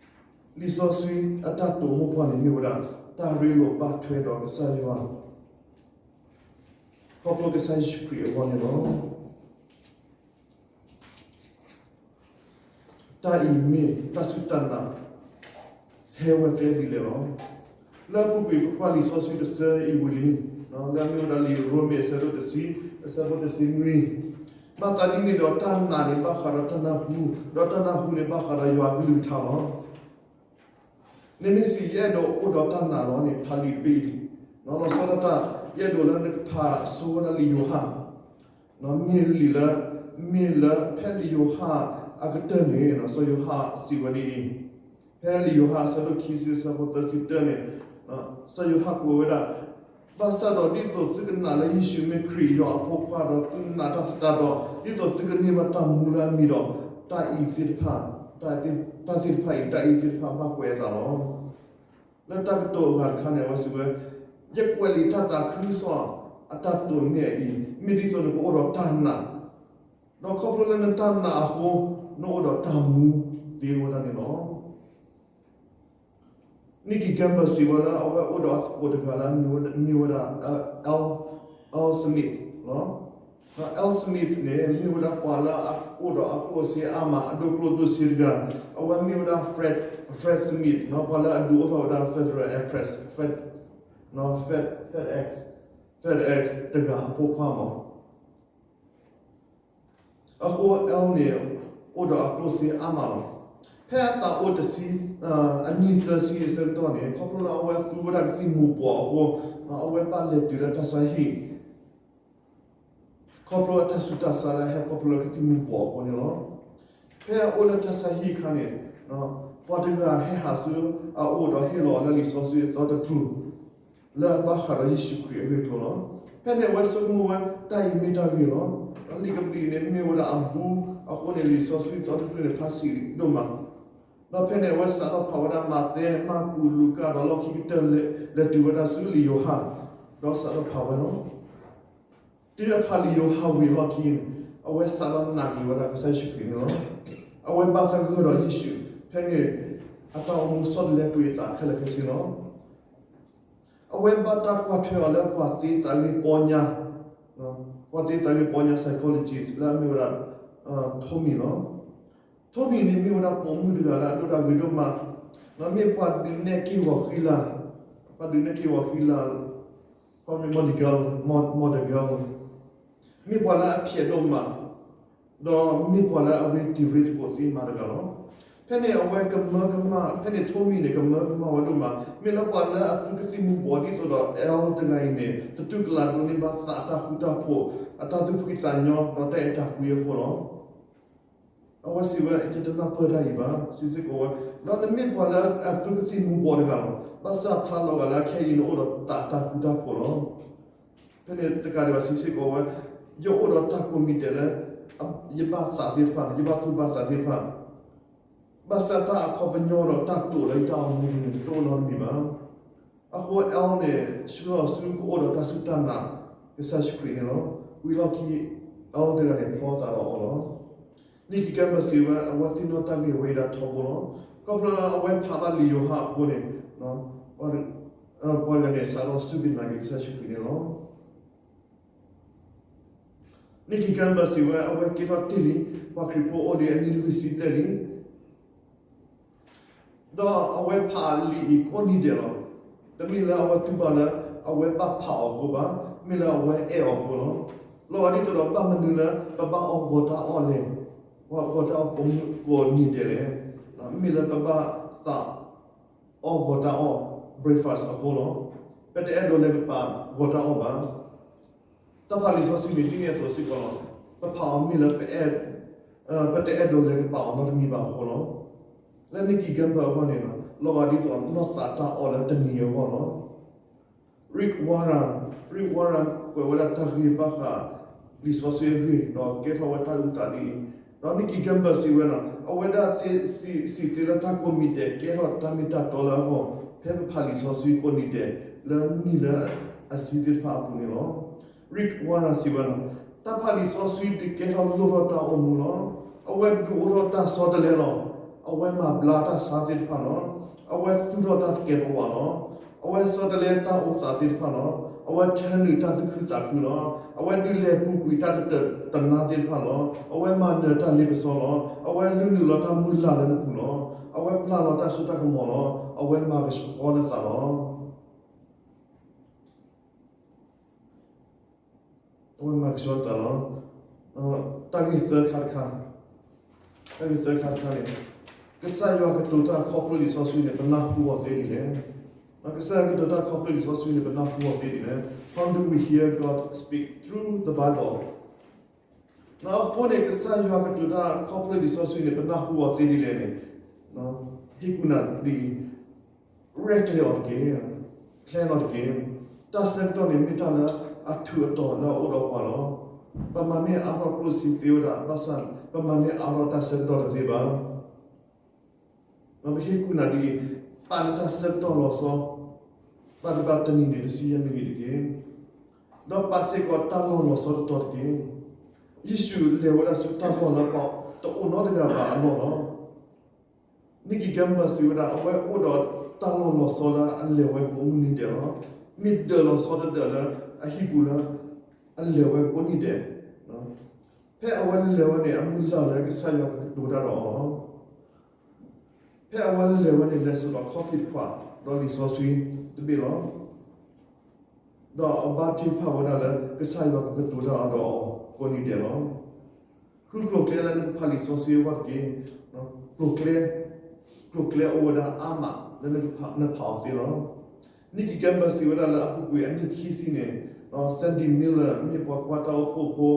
လံာ်စီဆှံအတၢ်တိာ်မိၢ်ပှၢ်န့ၣ်မ့ၢ်ဝဲဒၣ် တၢ်ရ့လိာ်ဘၣ်ထွဲဒီးကစၢ်ယွၤ, ခီဖျိကစၢ်ယ့ၣ်ၡူးခရံာ်အဂီၢ်န့ၣ်လီၤ. တၢ်အံၤမ့ၢ်တၢ်စူၢ်တၢ်နာ် ဟဲဝဲကျဲဒ်လဲၣ်လီၤ. လၢအပူၤကွံာ်ပကွၢ်လံာ်စီဆှံတဆၢအံၤဝံၤလံ, လၢအမ့ၢ်ဝဲဒၣ်လံာ်ရိမ့ၤအဆၢဒိၣ်တဆံ, အဆၢဖိတဆံနွံ, မၤသးဒ်န့ၣ်ဒီးတၢ်နာ်န့ၣ်ဘၣ်ဃးဒီးတၢ်နၢ်ဟူ, ဒီးတၢ်နၢ်ဟူန့ၣ်ဘၣ်ဃးဒီးယွၤအကလုၢ်ကထါလီၤ. နမ့ၢ်စံးယအဲၣ်ဒိးအိၣ်ဒီးတၢ်နာ်လီၤန့ၣ် ဖးလံာ်တဘ့ၣ်အံၤ, လီၤဆီဒၣ်တၢ် ယအဲၣ်ဒိးလၢနကဖးဆိဝဲဒၣ်လံာ်ယိၤဟၣ်, မ့ၢ်လံာ်လၢ, မ့ၢ်လၢဖဲလံာ်ယိၤဟၣ်အကတၢၢ်န့ၣ် စီၤယိၤဟၣ်စံးဝဲဒ်အံၤ, ဖဲလံာ်ယိၤဟၣ်အဆၢဒိၣ်ခံဆံအဆၢဖိသၢဆံတၢန့ၣ်, စီၤယိၤဟၣ်ကွဲးဝဲဒၣ်, ဘၣ်ဆၣ်ဒီးဒ်သိးသုကနာ်လၢယ့ၣ်ၡူးမ့ၢ်ခရံာ်ယွၤအဖိခွါဒီးသုနာ်တၢ်သတးဒီး ဒ်သိးသုကန့ၢ်ဘၣ်တၢ်မူလၢအမံၤဒီး တၢ်အံၤသ့ၣ်တဖၣ်, တၢ်သ့ၣ်တဖၣ်အံၤ တၢ်အံၤသ့ၣ်တဖၣ်ဘၣ်ကွဲးအသးလီၤ. လၢတၢ်ကတိၤအဂၤတခါန့ၣ် အဝဲစံးဝဲ, ယကွဲးလံာ်တၢ်သးခုကစီၣ်အတၢ်တိာ်မ့ၢ်အံၤ မ့ၢ်ဒ်သိးနကအိၣ်ဒီးတၢ်နာ်, ဒီးခီဖျိလၢနတၢ်နာ်အဃိ နအိၣ်ဒီးတၢ်မူသ့ဝဲဒၣ်န့ၣ်လီၤ. Nikki Gumbel စံးဝဲလၢအဝဲအိၣ်ဒီးအသကိးတဂၤလၢအမ့ၢ်ဝဲဒၣ် Al, Al Smith လီၤ. Al Smith န့ၣ် မ့ၢ်ဝဲဒၣ်ပှၤလၢအအိၣ်ဒီးအကျိၣ်စ့အါမး အဒိၣ်ကျိၣ်ဒိၣ်စ့တဂၤ, အဝဲမ့ၢ်ဝဲဒၣ် Fred, Fred Smith ပှၤလၢအဒုးအိၣ်ထီၣ်ဝဲဒၣ် Federal Express, Fed, Fed, FedEx, FedEx တဂၤအဖိခွါမး. အဃိ Al န့ၣ် အိၣ်ဒီးအကျိၣ်စ့အါမးလီၤ. ဖဲအသးအိၣ်တဆံ, အနံၣ်သၢဆံအဆၢကတီၢ်န့ၣ် ခီဖျိလၢအဝဲသူဝဲဒၣ်ကသံၣ်မူၤဘှီးအဃိ, အဝဲဘၣ်လဲၤတုၤလၢတၢ်ဆါဟံၣ် ခီဖျိအတၢ်ဆူးတၢ်ဆါလၢအဟဲခီဖျိလၢကသံၣ်မူၤဘှီးအဃိန့ၣ်လီၤ. ဖဲအအိၣ်လၢတၢ်ဆါဟံၣ်အခါန့ၣ်, ပှၤတဂၤဟဲဟးဆူအအိၣ်ဒီးဟ့ၣ်လီၤအီၤလၢလံာ်စီဆှံအသီတကတြူၢ် လၢအဘၣ်ဃးဒီးယ့ၣ်ၡူးခရံာ်အဂ့ၢ်အကျိၤလီၤ. ဖဲန့ၣ်အဝဲဆိကမိၣ်ဝဲတၢ်အံၤမ့ၢ်တၢ်ဂ့ၤလီၤ. လံာ်ကဘျံးန့ၣ်မ့ၢ်ဝဲဒၣ်အဘူးအဃိန့ၣ် လံာ်စီဆှံအသီတကတြူၢ်န့ၣ် ဖးဆံးဒိၣ်မး. ဒီးဖဲန့ၣ်အဝဲစးထီၣ်ဖးဝဲဒၣ်မးသဲ, မၢ်ကူး, လူၤကၣ်, ဒီးလီၢ်ခံကတၢၢ် လဲၤတုၤဝဲဒၣ်ဆူလံာ်ယိၤဟၣ်, ဒီးစးထီၣ်ဖးဝဲလီၤ. တုၤအဖးလံာ်ယိၤဟၣ်ဝံၤအလီၢ်ခံန့ၣ် အဝဲစးထီၣ်နာ်က့ၤဝဲဒၣ်ကစၢ်ယ့ၣ်ၡူးခရံာ်န့ၣ်လီၤ. အဝဲဘၣ်တၢ်ဂၢၢ်ဒီးယ့ၣ်ၡူး, ဖဲန့ၣ်အတၢ်အိၣ်မူဆီတလဲကွံာ်အသးခဲလၢာ်ခဲဆ့လီၤ. အဝဲဘၣ်တၢ်ကွၢ်ထွဲအီၤလၢပှၤသ့သးဂ့ၤပီညါ, ပှၤသ့သးဂ့ၤပီညါ psychologist လၢအမ့ၢ်ဝဲဒၣ် ထိမံၤလီၤ. ထိမံၤန့ၣ်မ့ၢ်ဝဲဒၣ်ပိာ်မုၣ်တဂၤလၢအဒိၣ်တၢ်ဂ့ၤဒိၣ်မး, ဒီးမ့ၢ်ပှၤဒုးနဲၣ်က့ၢ်ဂီၤဃံလၤ, ပှၤဒုးနဲၣ်က့ၢ်ဂီၤဃံလၤ, ခီမ့ၢ် model girl, model girl, မ့ၢ်ပှၤလၢအဖျဲးဒိၣ်မး, ဒီးမ့ၢ်ပှၤလၢအဝဲတံၤရ့သကိးသ့မးတဂၤလီၤ. ဖဲန့ၣ်အဝဲကမၢကမၣ်, ဖဲန့ၣ်ထိမံၤန့ၣ် ကမၢကမၣ်ဝဲဒိၣ်မး, မ့ၢ်လၢပှၤလၢအသူကသံၣ်မူၤဘှီးဒ်သိးဒီး Elle တဂၤအံၤန့ၣ် သတူၢ်ကလာ်ဒိးန့ၢ်ဘၣ်သးအတၢ်ဃူတၢ်ဖိး, အတၢ်သူၣ်ဖှံသးညီ ဒီးတၢ်အဲၣ်တၢ်ကွံအဃိလီၤ. အဝဲစံးဝဲ ယတနၢ်ပၢၢ်တၢ်အံၤဘၣ်, စံးစ့ၢ်ကီးဝဲ, ဒီးနမ့ၢ်ပှၤလၢအသူကသံၣ်မူၤဘှီးတဂၤလီၤ. ဘၣ်ဆၣ်ဖျါလီၤဂာ်လၢခဲအံၤနအိၣ်ဒီးသးအတၢ်ဃူတၢ်ဖိးလီၤ. ဖဲန့ၣ်တကးဒံးဘၣ်စံးစ့ၢ်ကီးဝဲ, ယအိၣ်ဒီးတၢ်ကိးမံၤဒဲးလၢ ယဘၣ်သးသ့ၣ်တဖၣ်, ယဘၣ်သူၣ်ဘၣ်သးသ့ၣ်တဖၣ်, ဘၣ်ဆၣ်တၢ်အခီပညီဒီးတၢ်တိာ်လၢယတၢ်အိၣ်မူန့ၣ် တအိၣ်နီတမံၤဘၣ်. အဃိ Elle န့ၣ် ဆှၢအီၤဆူကအိၣ်ဒီးတၢ်စူၢ်တၢ်နာ် ကစၢ်ယ့ၣ်ၡူးခရံာ်န့ၣ်လီၤ. ဝံၤလီၢ်ခံ Elle တဂၤန့ၣ် ဖျီသးဒီးအီၤလီၤ. Nikki Gumbel စံးဝဲ အဝဲသ့ၣ်နီၣ်တၢ်ဂ့ၢ်ဝဲအံၤဒၣ်ထီဘိလီၤ. ခီဖျိလၢအဝဲဖးဘၣ်လံာ်ယိၤဟၣ်အဃိန့ၣ်, ပှၤတဂၤန့ၣ် စးထီၣ်စူၢ်က့ၤနာ်က့ၤကစၢ်ယ့ၣ်ၡူးခရံာ်န့ၣ်လီၤ. Nikki Gumbel စံးဝဲ အဝဲကဲထီၣ်တ့ၢ်လံ, ပှၤခရံာ်ဖိအိၣ်လံအနံၣ်လွံၢ်ဆံဘျဲၣ်လံ. ဒီးအဝဲဖးလံာ်အံၤကိးနံၤဒဲးလီၤ. တမ့ၢ်လၢအဝဲတူၢ်ဘၣ်လၢ အဝဲဘၣ်ဖးအီၤအဃိဘၣ်, မ့ၢ်လၢအဝဲအဲၣ်အီၤအဃိလီၤ. လီၤဂာ်ဒ်သိးဒီးဘၣ်မနုၤလၢ ပဘၣ်အီၣ်ဂီၤတၢ်အီၣ်လဲၣ်, ပှၤဂီၤတၢ်အီၣ်ကိးနံၤဒဲးလဲၣ်, မ့ၢ်လၢပဘၣ်သးအီၣ်ဂီၤတၢ်အီၣ် breakfast အဃိလီၤ. ပတအဲၣ်ဒိးလဲၤကပာ်ဂီၤတၢ်အီၣ်ဘၣ်. တၢ်ဖးလံာ်စီဆှံန့ၣ် ဒ်န့ၣ်အသိးစ့ၢ်ကီးလီၤ. ပဖးအီၤမ့ၢ်လၢ ပတအဲၣ်ဒိးလဲၤကပာ်အီၤနီတမံၤဘၣ်အဃိလီၤ. လၢ Nikki Gumbel အဂီၢ်န့ၣ် လီၤဂာ်ဒ်သိးနီၢ်သးတၢ်အီၣ်လၢတနံၤအဂီၢ်လီၤ. Rick Warren, Rick Warren ကွဲးဝဲဒၣ်တၢ်ဂ့ၢ်ဘၣ်ဃးလံာ်စီဆှံအဂ့ၢ် ဒီးကဲထီၣ်ဝဲတၢ်အုၣ်သးဒ်အံၤ, ဒီး Nikki Gumbel စံးဝဲန့ၣ် အဝဲဒၣ်သ့ၣ်စံးသ့လၢတၢ်ကိးမံၤဒဲး ကဲထီၣ်တၢ်မ့ၢ်တၢ်တီလၢအဂီၢ် ဖဲပဖးလံာ်စီဆှံကိးနံၤဒဲး လၢနံၣ်လၢအဆံသ့ၣ်တဖၣ်အပူၤန့ၣ်လီၤ. Rick Warren စံးဝဲန့ၣ် တၢ်ဖးလံာ်စီဆှံဒုးကဲထီၣ်လိၣ်ထီၣ်တၢ်အိၣ်မူလီၤ. အဝဲဒုးအိၣ်ထီၣ်တၢ်ဆီတလဲလီၤ. အဝဲမၤဘျါတၢ်ဆါသ့ၣ်တဖၣ်လီၤ. အဝဲသူၣ်ထီၣ်တၢ်သကဲးပဝးလီၤ. အဝဲဆီတလဲတၢ်အိၣ်သးသ့ၣ်တဖၣ်လီၤ. အဝဲထၢနုာ်တၢ်သူၣ်ခုသးခုလီၤ. အဝဲဒုးလဲၤပူၤကွံာ်တၢ်တတၢာ်တနါသ့ၣ်တဖၣ်လီၤ. အဝဲမၤနၢၤတၢ်လ့ပစီလီၤ. အဝဲလုၢ်နုာ်လီၤတၢ်မုၢ်လၢ်လၢနပူၤလီၤ. အဝဲပျၢ်လီၤတၢ်စိတၢ်ကမီၤလီၤ. အဝဲမၤကဆှီနသးလီၤ. အဝဲမၤကဆှီနသးလီၤ. တၢ်ဂ့ၢ်သၢခါတခါ, တၢ်ဂ့ၢ်သၢခါတခါန့ၣ် ကစၢ်ယွၤကတိၤတၢ်ခီဖျိလံာ်စီဆှံန့ၣ် ပနၢ်ဟူအီၤသ့ဒ်လဲၣ်. ကစၢ်ယွၤကတိၤတၢ်ခီဖျိလံာ်စီဆှံန့ၣ် ပနၢ်ဟူအီၤသ့ဒ်လဲၣ်. How do we hear God speak through the Bible? အဃိန့ၣ် ကစၢ်ယွၤကတိၤတၢ်ခီဖျိလံာ်စီဆှံန့ၣ် ပနၢ်ဟူအီၤသ့ဒ်လဲၣ်န့ၣ် ဟ့ၣ်ကူၣ်နၤဒ်အံၤ, ရဲၣ်ကျဲၤအီၤတက့ၢ်, ကျဲၤအီၤတက့ၢ်. တၢ်ဆၢကတီၢ်န့ၣ် မ့ၢ်တၢ်လၢအထူးအတီၤလၢအအိၣ်ဒီးပှၤလီၤ. ပမၤန့ၢ်အါထီၣ်ကျိၣ်စ့သ့ဝဲဒၣ် ဘၣ်ဆၣ် ပမၤန့ၢ်အါထီၣ်တၢ်ဆၢကတီၢ်တသ့ဘၣ်. ဒီးပဟ့ၣ်ကူၣ်နၤဒ်အံၤ, ပာ်နတၢ်ဆၢကတီၢ်လီၤဆီ, ပာ်တဘၣ်တနံၤန့ၣ် တဆံယဲၢ်မံးနံးတက့ၢ်. ဒီးပာ်စ့ၢ်ကီးတၢ်လီၢ်လီၤဆီတတီၤတက့ၢ်. ယ့ၣ်ၡူးလဲၤဝဲဒၣ်ဆူတၢ်လီၢ်လၢပှၤတအိၣ်နီတဂၤဘၣ်အလီၢ်လီၤ. Nikki Gumbel စံးဝဲဒၣ် အဝဲအိၣ်ဒီးတၢ်လီၢ်လီၤဆီလၢအလဲၤဝဲကိးမုၢ်နံၤဒဲးလီၤ. မ့ၢ်ဒၢးလီၤဆီတဒၢးလၢအဟံၣ်ပူၤလၢ အလဲၤဝဲကိးနံၤဒဲး. ဖဲအဝဲလဲၤဝဲန့ၣ် အမုၢ်လၢ်လၢကစၢ်ယွၤကကတိၤတၢ်ဒီးအီၤလီၤ. ဖဲအဝဲလဲၤဝဲန့ၣ် လဲၤစိာ်ဒီး coffee တခွး ဒီးလံာ်စီဆှံတဘ့ၣ်လီၤ. ဒီးအဘါထုကဖၣ်ဝဲဒၣ်လၢ ကစၢ်ယွၤကကတိၤတၢ်အီၤဒီးအီၤကိးနံၤဒဲးလီၤ. ဃုကျိၤကျဲလၢနကဖးလံာ်စီဆှံအဂီၢ်တက့ၢ်. ကျိၤကျဲ, ကျိၤကျဲအိၣ်ဝဲဒၣ်အါမးလၢနဖးအီၤသ့လီၤ. Nicky Gamble စံးဝဲဒၣ်လၢအပူၤကွံာ်အနံၣ်ခံဆံန့ၣ်, Sandy Miller မ့ၢ်ပှၤကွၢ်တၢ်အိၣ်ဖှိၣ်ဖိ,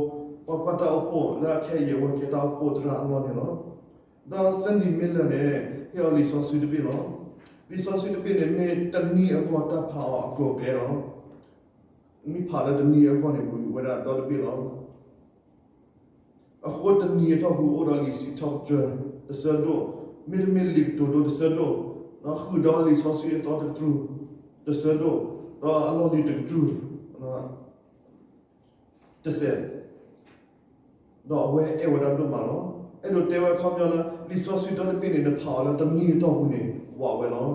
ပှၤကွၢ်တၢ်အိၣ်ဖှိၣ်လၢအခဲအံၤအဝဲကဲတၢ်အိၣ်ဖှိၣ်သရၣ်အလီၢ်န့ၣ်လီၤ. ဒီး Sandy Miller န့ၣ် ဟ့ၣ်အီၤလံာ်စီဆှံတဘ့ၣ်လီၤ. လံာ်စီဆှံတဘ့ၣ်န့ၣ် မ့ၢ်တနံၤအဂီၢ်တၢ်ဖးအီၤအကျိၤအကျဲလီၤ. မ့ၢ်ဖးလၢတနံၤအဂီၢ်န့ၣ် ဝံၤဝဲဒၣ်ဒီတဘ့ၣ်လီၤ. အဃိတနံၤအတီၢ်ပူၤအိၣ်ဒီးလံာ်စံးထီၣ်ပတြၢၤတဆၢဒိၣ်, မ့တမ့ၢ်လံာ်ကတိၤဒိတဆၢဒိၣ်, ဒီးဃုာ်ဒီးလံာ်စီဆှံအသီတကတြူၢ်တဆၢဒိၣ်, ဒီးအလီၢ်လံၤတကတြူၢ်တစဲး, ဒီးအဝဲအဲၣ်ဝဲဒၣ်ဒိၣ်မးလီၤ. အဲၣ်ဒိးတဲဝဲအခီပညီလၢ လံာ်စီဆှံဒီတဘ့ၣ်န့ၣ် နဖးအီၤလၢတနံၤအတီၢ်ပူၤန့ၣ် ဝးဝဲလီၤ.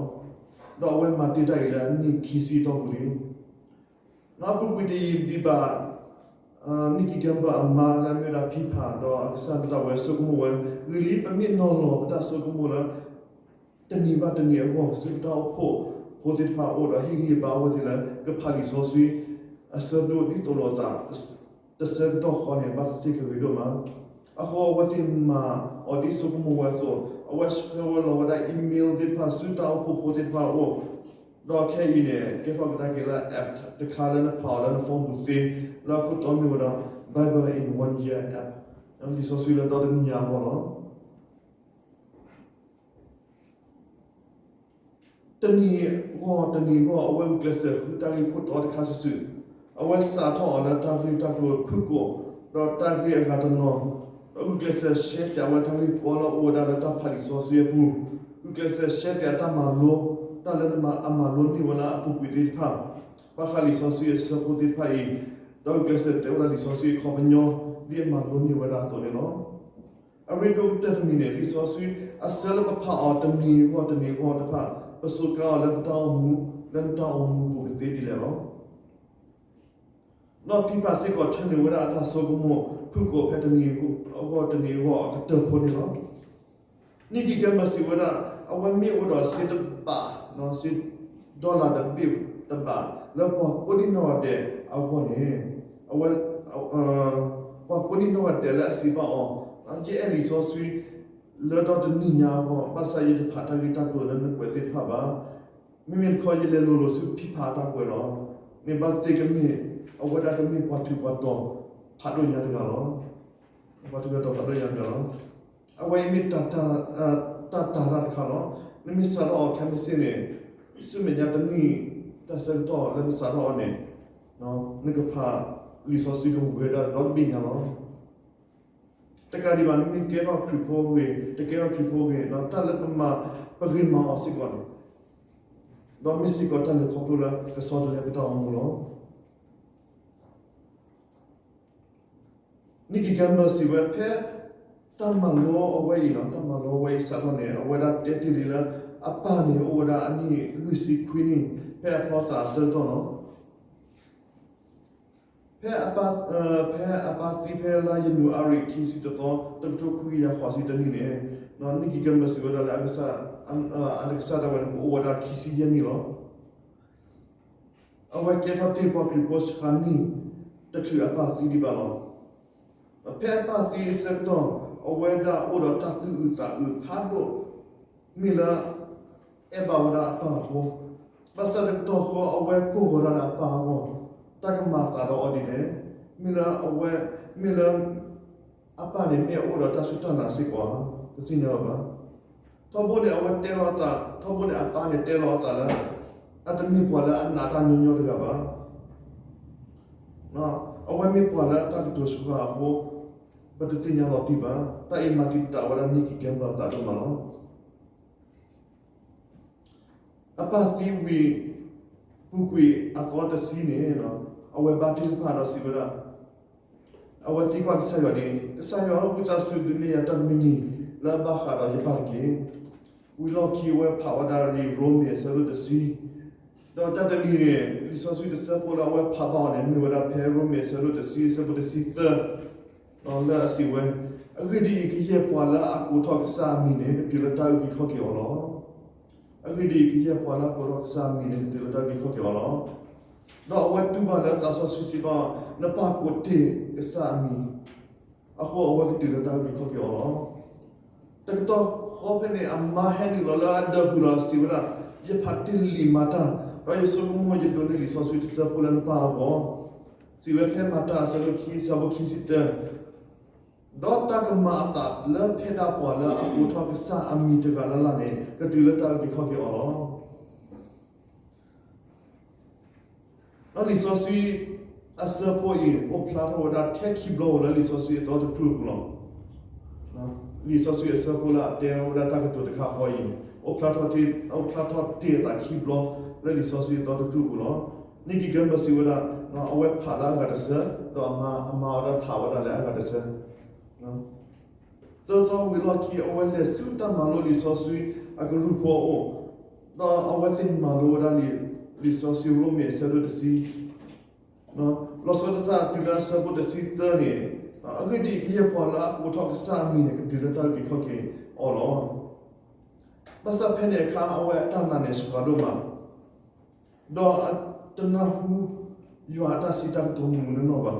ဒီးအဝဲမၤတ့ၢ်တၢ်အံၤလၢအနံၣ်ခံဆံအတီၢ်ပူၤလံ. နီၢ်ပူၤကွံာ်တယံာ်ဒံးဘၣ်, Nicky Gamble အမါလၢအမ့ၢ်ဝဲဒၣ်ဖံဖး ဒီးအကစၢ်ဒၣ်ဝဲဆိကမိၣ်ဝဲ, ဂ့ၤလံ ပမ့ၢ်နီၤလီၤပတၢ်ဆိကမိၣ်လၢ တနံၤဘၣ်တနံၤအဂီၢ် ဆူပတၢ်အိၣ်ဖှိၣ်ဖိသ့ၣ်တဖၣ်အအိၣ်ဒီး ဟ့ၣ်ဂံၢ်ဟ့ၣ်ဘါအဝဲသ့ၣ်လၢ ကဖးလံာ်စီဆှံအဆၢဒိၣ်ဒ်သိးလိာ်သး တဆၢကတီၢ်ဃီန့ၣ် ဘၣ်သ့ၣ်သ့ၣ်ကဂ့ၤဒိၣ်မး. အဃိအဝဲသ့ၣ်မၤအီၤဒ်ဆိကမိၣ်ဝဲအသိး, အဝဲဆှၢဝဲလီၤဝဲဒၣ် email သ့ၣ်တဖၣ်ဆူတၢ်အိၣ်ဖှိၣ်ဖိသ့ၣ်တဖၣ်အအိၣ်, ဒီးခဲအံၤန့ၣ် ကဲထီၣ်ကဒါက့ၤလၢ app တခါလၢနဖးအီၤလၢန phone ပူၤသ့, လၢအခိၣ်တီမ့ၢ်ဝဲဒၣ် Bible in One Year app, လံာ်စီဆှံလၢဒီတနံၣ်ညါအဂီၢ်လီၤ. တနံၤအဂီၢ်တနံၤအဂီၢ် အဝဲဂုာ်ကျဲးစၢးဃုတၢ်ဂ့ၢ်ခိၣ်တီတခါစုာ်စုာ်, အဝဲစးထီၣ်အီၤလၢတၢ်ဂ့ၢ်တၢ်ကျိၤဖုၣ်ကိာ်, ဒီးတၢ်ဂ့ၢ်အဂၤတနီၤ, ဒီးဂုာ်ကျဲးစၢးရှဲပၠးဝဲတၢ်ဂ့ၢ်ကီလၢအအိၣ်ဝဲဒၣ်လၢတၢ်ဖးလံာ်စီဆှံအပူၤ, ဂုာ်ကျဲးစၢးရှဲပၠးတၢ်မၤလိ, တၢ်လၢအမၤလိန့ၢ်ဝဲလၢအပူၤကွံာ်သ့ၣ်တဖၣ်, ဘၣ်ဃးလံာ်စီဆှံအဆၢဖိသ့ၣ်တဖၣ်အံၤ, ဒီးဂုာ်ကျဲးစၢးတဲဝဲဒၣ်လံာ်စီဆှံအခီပညီ ဒ်အမၤလိန့ၢ်ဝဲဒၣ်အသိးန့ၣ်လီၤ. အရ့ဒိၣ်ကတၢၢ်တမံၤန့ၣ် လံာ်စီဆှံအဆၢလၢပဖးအီၤတနံၤအဂီၢ်တနံၤအဂီၢ်တဖၣ် ပစူးကါအီၤလၢပတၢ်အိၣ်မူ, လၢနတၢ်အိၣ်မူပူၤကသ့ဒ်လဲၣ်လီၤ. နီၢ်ဖံဖးစ့ၢ်ကီးထၢနုာ်ဝဲဒၣ်အတၢ်ဆိကမိၣ် ဖုၣ်ကိာ်ဖဲတနံၤအဂီၢ်တနံၤအဂီၢ်အကတၢၢ်ဖိန့ၣ်လီၤ. Nicky Gamble စံးဝဲဒၣ်, အဝဲမ့ၢ်အိၣ်ဒီးစ့တဘး, စ့ dollar တဘ့ၣ်တဘး လၢပှၤကိးဒံနီၢ်ဂၤဒဲးအဂီၢ်န့ၣ်, အဝဲ ပှၤကိးဒံနီၢ်ဂၤဒဲးလၢအစံးဘၣ်အီၤ, ယအဲၣ်လံာ်စီဆှံလၢဒီတနံၣ်ညါအဂီၢ် ဘၣ်ဆၣ်ယတဖးတၢ်ဂ့ၢ်တၢ်ကျိၤလၢနကွဲးသ့ၣ်တဖၣ်ဘၣ်. မ့မ့ၢ်တခီယလဲၤလိၤလိၤဆူဖံဖးအတၢ်ကွဲးလီၤ. န့ၣ်ဘၣ်သ့ၣ်ကမ့ၢ် အဝဲဒၣ်ကမ့ၢ်ပှၤထုးပှၤတီၤဖးဒိၣ်ညါတဂၤလီၤ. ပှၤထုးပှၤတီၤဖးဒိၣ်ညါတဂၤလီၤ. အဝဲအံၤမ့ၢ် တၢ်တာ်တၢ်တခါလီၤ. နမ့ၢ်စးထီၣ်အီၤခဲမုၢ်ဆ့ၣ်န့ၣ်, ဆူမဲာ်ညါတနံၣ် တၢ်ဆၢကတီၢ်လၢနစးထီၣ်အီၤန့ၣ်, နကဖးလံာ်စီဆှံကဝံၤဝဲဒၣ်ဒီတဘ့ၣ်ညါလီၤ. တကးဒံးဘၣ် နမ့ၢ်ကဲထီၣ်ခရံာ်ဖိဂ့ၤ, တကဲထီၣ်ခရံာ်ဖိဂ့ၤ, တၢ်လၢပမၤပဂ့ၤမၤအီၤစ့ၢ်ကီးန့ၣ်, ဒီးမ့ၢ်စ့ၢ်ကီးတၢ်လဲၤခီဖျိလၢကဆီတလဲပတၢ်အိၣ်မူလီၤ. Nicky Gamble စံးဝဲဖဲ တၢ်မၤလိအဝဲအံၤလီၤ, တၢ်မၤလိအဝဲအံၤစးထီၣ်န့ၣ် အဝဲဒၣ်တဲတ့ၢ်လံလၢ အပၢ်န့ၣ်အိၣ်ဝဲဒၣ်အနံၣ်လွံၢ်ဆံခွံနံၣ် ဖဲအဖျီသးအဆၢကတီၢ်လီၤ. ဖဲအပၢ်, ဖဲအပၢ်သံဖဲလါယနူၤအါရံၤခံဆံတသီ တကထိခွံကယၤဃိးဆံတနံၣ်န့ၣ်, Nicky Gamble စံးဝဲဒၣ်လၢ အကစၢ်ဒၣ်ဝဲန့ၣ် ကအိၣ်ဝဲဒၣ်ခံဆံယဲၢ်နံၣ်လီၤ. အဝဲကဲထီၣ်တ့ၢ်ပှၤခရံာ်ဖိစှၤနံၣ် တချုးအပၢ်သံဒံးဘၣ်လီၤ. ဖဲအပၢ်သံအဆၢကတီၢ် အဝဲဒၣ်အိၣ်ဒီးတၢ်သူၣ်အုးသးအုးဖးဒိၣ်, မ့ၢ်လၢ အဲၣ်ဘၣ်ဝဲဒၣ်အပၢ်အဃိ, ဘၣ်ဆၣ်တကတီၢ်ဃီအဝဲကိၢ်ဂီၤတၢ်ဒီးအပၢ်အဂီၢ်, တၢ်ကမၤအသးဒီးအီၤဒ်လဲၣ်, မ့ၢ်လၢအဝဲ, မ့ၢ်လၢ အပၢ်န့ၣ်မ့ၢ်အအိၣ်ဒီးတၢ်စူၢ်တၢ်နာ်စ့ၢ်ကီးဧါ, တသ့ၣ်ညါဝဲဘၣ်. ထီဘိန့ၣ်အဝဲတဲလီၤအသး, ထီဘိန့ၣ်အပၢ်န့ၣ်တဲလီၤအသးလၢ အတမ့ၢ်ပှၤလၢအနာ်တၢ်ညီညီတဂၤဘၣ်. အဝဲမ့ၢ်ပှၤလၢအတၢ်ကတိၤဆှါအဃိ, ပတသ့ၣ်ညါလီၤတံၢ်ဘၣ်. တၢ်အံၤမၤတံာ်တာ်ဝဲဒၣ် Nicky Gamble အသးဒိၣ်မးလီၤ. အပၢ်သံဝံၤ ပူၤကွံာ်အသီတဆံန့ၣ်, အဝဲဘါထုကဖၣ်ဒီးစံးဝဲဒၣ်, အဝဲသံကွၢ်ကစၢ်ယွၤဒ်အံၤ, ကစၢ်ယွၤဧၢ, ဝံသးစူၤဒုးနဲၣ်ယၤတၢ်တမံၤမံၤလၢအဘၣ်ဃးဒီးယပၢ်တက့ၢ်. ဝံၤလီၢ်ခံအဝဲဖးဝဲဒၣ်လံာ်ရိမ့ၤအဆၢဒိၣ်တဆံ, ဒီးတၢ်တနံၤန့ၣ် လံာ်စီဆှံတဆၢဖိလၢအဝဲဖးဘၣ်အီၤန့ၣ် မ့ၢ်ဝဲဒၣ်ဖဲရိမ့ၤအဆၢဒိၣ်တဆံ အဆၢဖိတဆံသၢ, လၢအစံးဝဲ, အဂ့ၢ်ဒ်အံၤ, ကယဲၢ်ပှၤလၢအကိးထီၣ်ကစၢ်အမံၤန့ၣ် ကတုၤလၢတၢ်အုၣ်က့ၤခီၣ်က့ၤအီၤလီၤ. အဂ့ၢ်ဒ်အံၤ, ကယဲၢ်ပှၤလၢအကိးထီၣ်ကစၢ်အမံၤန့ၣ် ကတုၤလၢတၢ်အုၣ်က့ၤခီၣ်က့ၤအီၤလီၤ. ဒီးအဝဲတူၢ်ဘၣ်လၢသးစီဆှံစံးဘၣ်, နပၢ်ကိးတ့ၢ်ကစၢ်အမံၤ, အဃိအဝဲကတုၤလၢတၢ်အုၣ်က့ၤခီၣ်က့ၤအီၤလီၤ. တကတီၢ် အဃိဖဲန့ၣ် အမါဟဲနုာ်လီၤလၢအဒၢးပူၤဒီးစံးဝဲဒၣ်, ယဖးတ့ၢ်လံာ်မၤတၢ်, ဒီးယဆိကမိၣ်ယဒိးန့ၢ်လံာ်စီဆှံတဆၢဖိလၢနပၢ်အဂီၢ်, စံးဝဲဖဲမၤတၢ်အဆၢဒိၣ်ခံဆၢဖိခံဆံတၢ, ဒီးတၢ်ကမၤအသးလၢဖဲဒၣ်ပှၤလၢအကိးထီၣ်ကစၢ်အမံၤတဂၤလၢ်လၢ်န့ၣ် ကတုၤလၢတၢ်အုၣ်က့ၤခီၣ်က့ၤအီၤလီၤ. ဒီးလံာ်စီဆှံအဆၢဖိအံၤ အိၣ်ဖျါထီၣ်ဝဲဒၣ်ထဲခံဘျီဧိၤလၢလံာ်စီဆှံအသီတကတြူၢ်အပူၤလီၤ. လံာ်စီဆှံအဆၢဖိလၢအတဲဝဲဒၣ်တၢ်ကတိၤတခါဃီအံၤန့ၣ် အိၣ်ဖျါထီၣ်တ့ၢ်အသးခံဘျီ လၢလံာ်စီဆှံအသီတကတြူၢ်အပူၤလီၤ. နီၣ်ကံၤကဲဘၢစံးဝဲဒၣ်, အဝဲဖးလၢအဂၤတဆၢ, ဒီးအမၤအမၤအီၤဒီးဖးဝဲဒၣ်လၢအဂၤတဆၢ သၢသီဝံၤလီၢ်ခံ အဝဲလဲၤဆူတၢ်မၤလိလံာ်စီဆှံအကရူၢ်ဖိအအိၣ်, ဒီးအဝဲသ့ၣ်မၤလိဝဲဒၣ်လံာ်, လံာ်စီဆှံရိမ့ၤအဆၢဒိၣ်တဆံ, လီၤဆီဒၣ်တၢ်တုၤလၢအဆၢဖိတဆံသၢန့ၣ်, အဂ့ၢ်ဒ်အံၤ, ကယဲၢ်ပှၤလၢအကိးထီၣ်ကစၢ်အမံၤန့ၣ် ကတုၤလၢတၢ်အုၣ်က့ၤခီၣ်က့ၤအီၤလီၤ. ဘၣ်ဆၣ်ဖဲန့ၣ်အခါ အဝဲအတၢ်နာ်န့ၣ်စှၤဒိၣ်မး ဒီးတနၢ်ဟူယွၤအတၢ်စံးတၢ်ကတိၤမုၢ်မုၢ်နီၢ်နီၢ်ဘၣ်.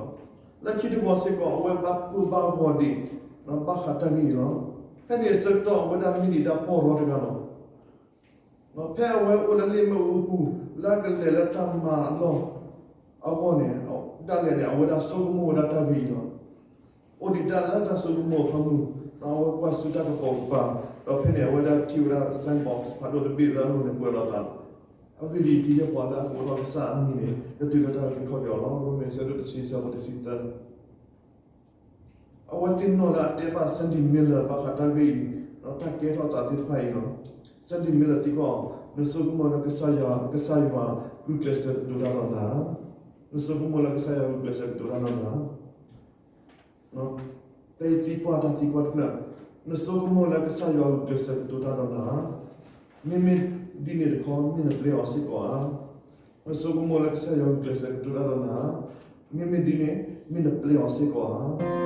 လၢခံတဘျီစ့ၢ်ကီး အဝဲဘၣ်ကိၢ်ဘၣ်ဂီၤဒံး ဘၣ်ဃးတၢ်ဂ့ၢ်အံၤလီၤ. ဖဲန့ၣ်အဆၢကတီၢ် အဝဲဒၣ်မ့ၢ်ဒံးဒၣ်ပီၢ်ရီတဂၤလီၤ. ဖဲအဝဲအိၣ်လၢလ့ၣ်မ့ၣ်အူပူၤ လၢအကလဲၤလၢတၢ်မၤအလီၢ်အဂီၢ်န့ၣ်, ဒၣ်လဲာ်န့ၣ် အဝဲဒၣ်ဆိကမိၣ်ဝဲဒၣ်တၢ်ဂ့ၢ်အံၤလီၤ. အိၣ်ဒံးဒၣ်လၢတၢ်ဆိကမိၣ်အဖၢမုၢ်, ဒီးအဝဲကွၢ်ဆူတၢ်ကပိာ်ကပၤ, ဒီးဖဲန့ၣ်အဝဲဒၣ်ထံၣ်ဝဲဒၣ် sign board ဖးဒိၣ်တဘ့ၣ်လၢအလိၤန့ၣ်ကွဲးလီၤအသး, အဂ့ၢ်ဒ်အံၤ, ကယဲၢ်ပှၤလၢအကိးထီၣ်ကစၢ်အမံၤန့ၣ် ကတုၤလၢတၢ်အုၣ်က့ၤခီၣ်က့ၤအီၤလီၤ. ရိမ့ၤအဆၢဒိၣ်တဆံအဆၢဖိတဆံသၢ အဝဲသ့ၣ်နီၣ်လၢအတဲဘၣ် Sandy Miller ဘၣ်ဃးတၢ်ဂ့ၢ်အံၤ, ဒီးတၢ်ကဲထီၣ်သးသ့ၣ်တဖၣ်အံၤလီၤ. Sandy Miller သံကွၢ်အီၤ, နဆိကမိၣ်လၢကစၢ်ယွၤ, ကစၢ်ယွၤဂုာ်ကျဲးစၢးကတိၤတၢ်ဒီးနၤ, နဆိကမိၣ်လၢကစၢ်ယွၤဂုာ်ကျဲးစၢးကတိၤတၢ်ဒီးနၤ ပသံကွၢ်တၢ်သံကွၢ်တဖျၢၣ်, နဆိကမိၣ်လၢကစၢ်ယွၤဂုာ်ကျဲးစၢးကတိၤတၢ်ဒီးနၤ, မ့မ့ၢ်ဒ်န့ၣ်တခီ မ့ၢ်နပျဲအီၤစ့ၢ်ကီးဧါ. နဆိကမိၣ်လၢကစၢ်ယွၤဂုာ်ကျဲးစၢးကတိၤတၢ်ဒီးနၤ, မ့မ့ၢ်ဒ်န့ၣ် မ့ၢ်နပျဲအီၤစ့ၢ်ကီးဧါ.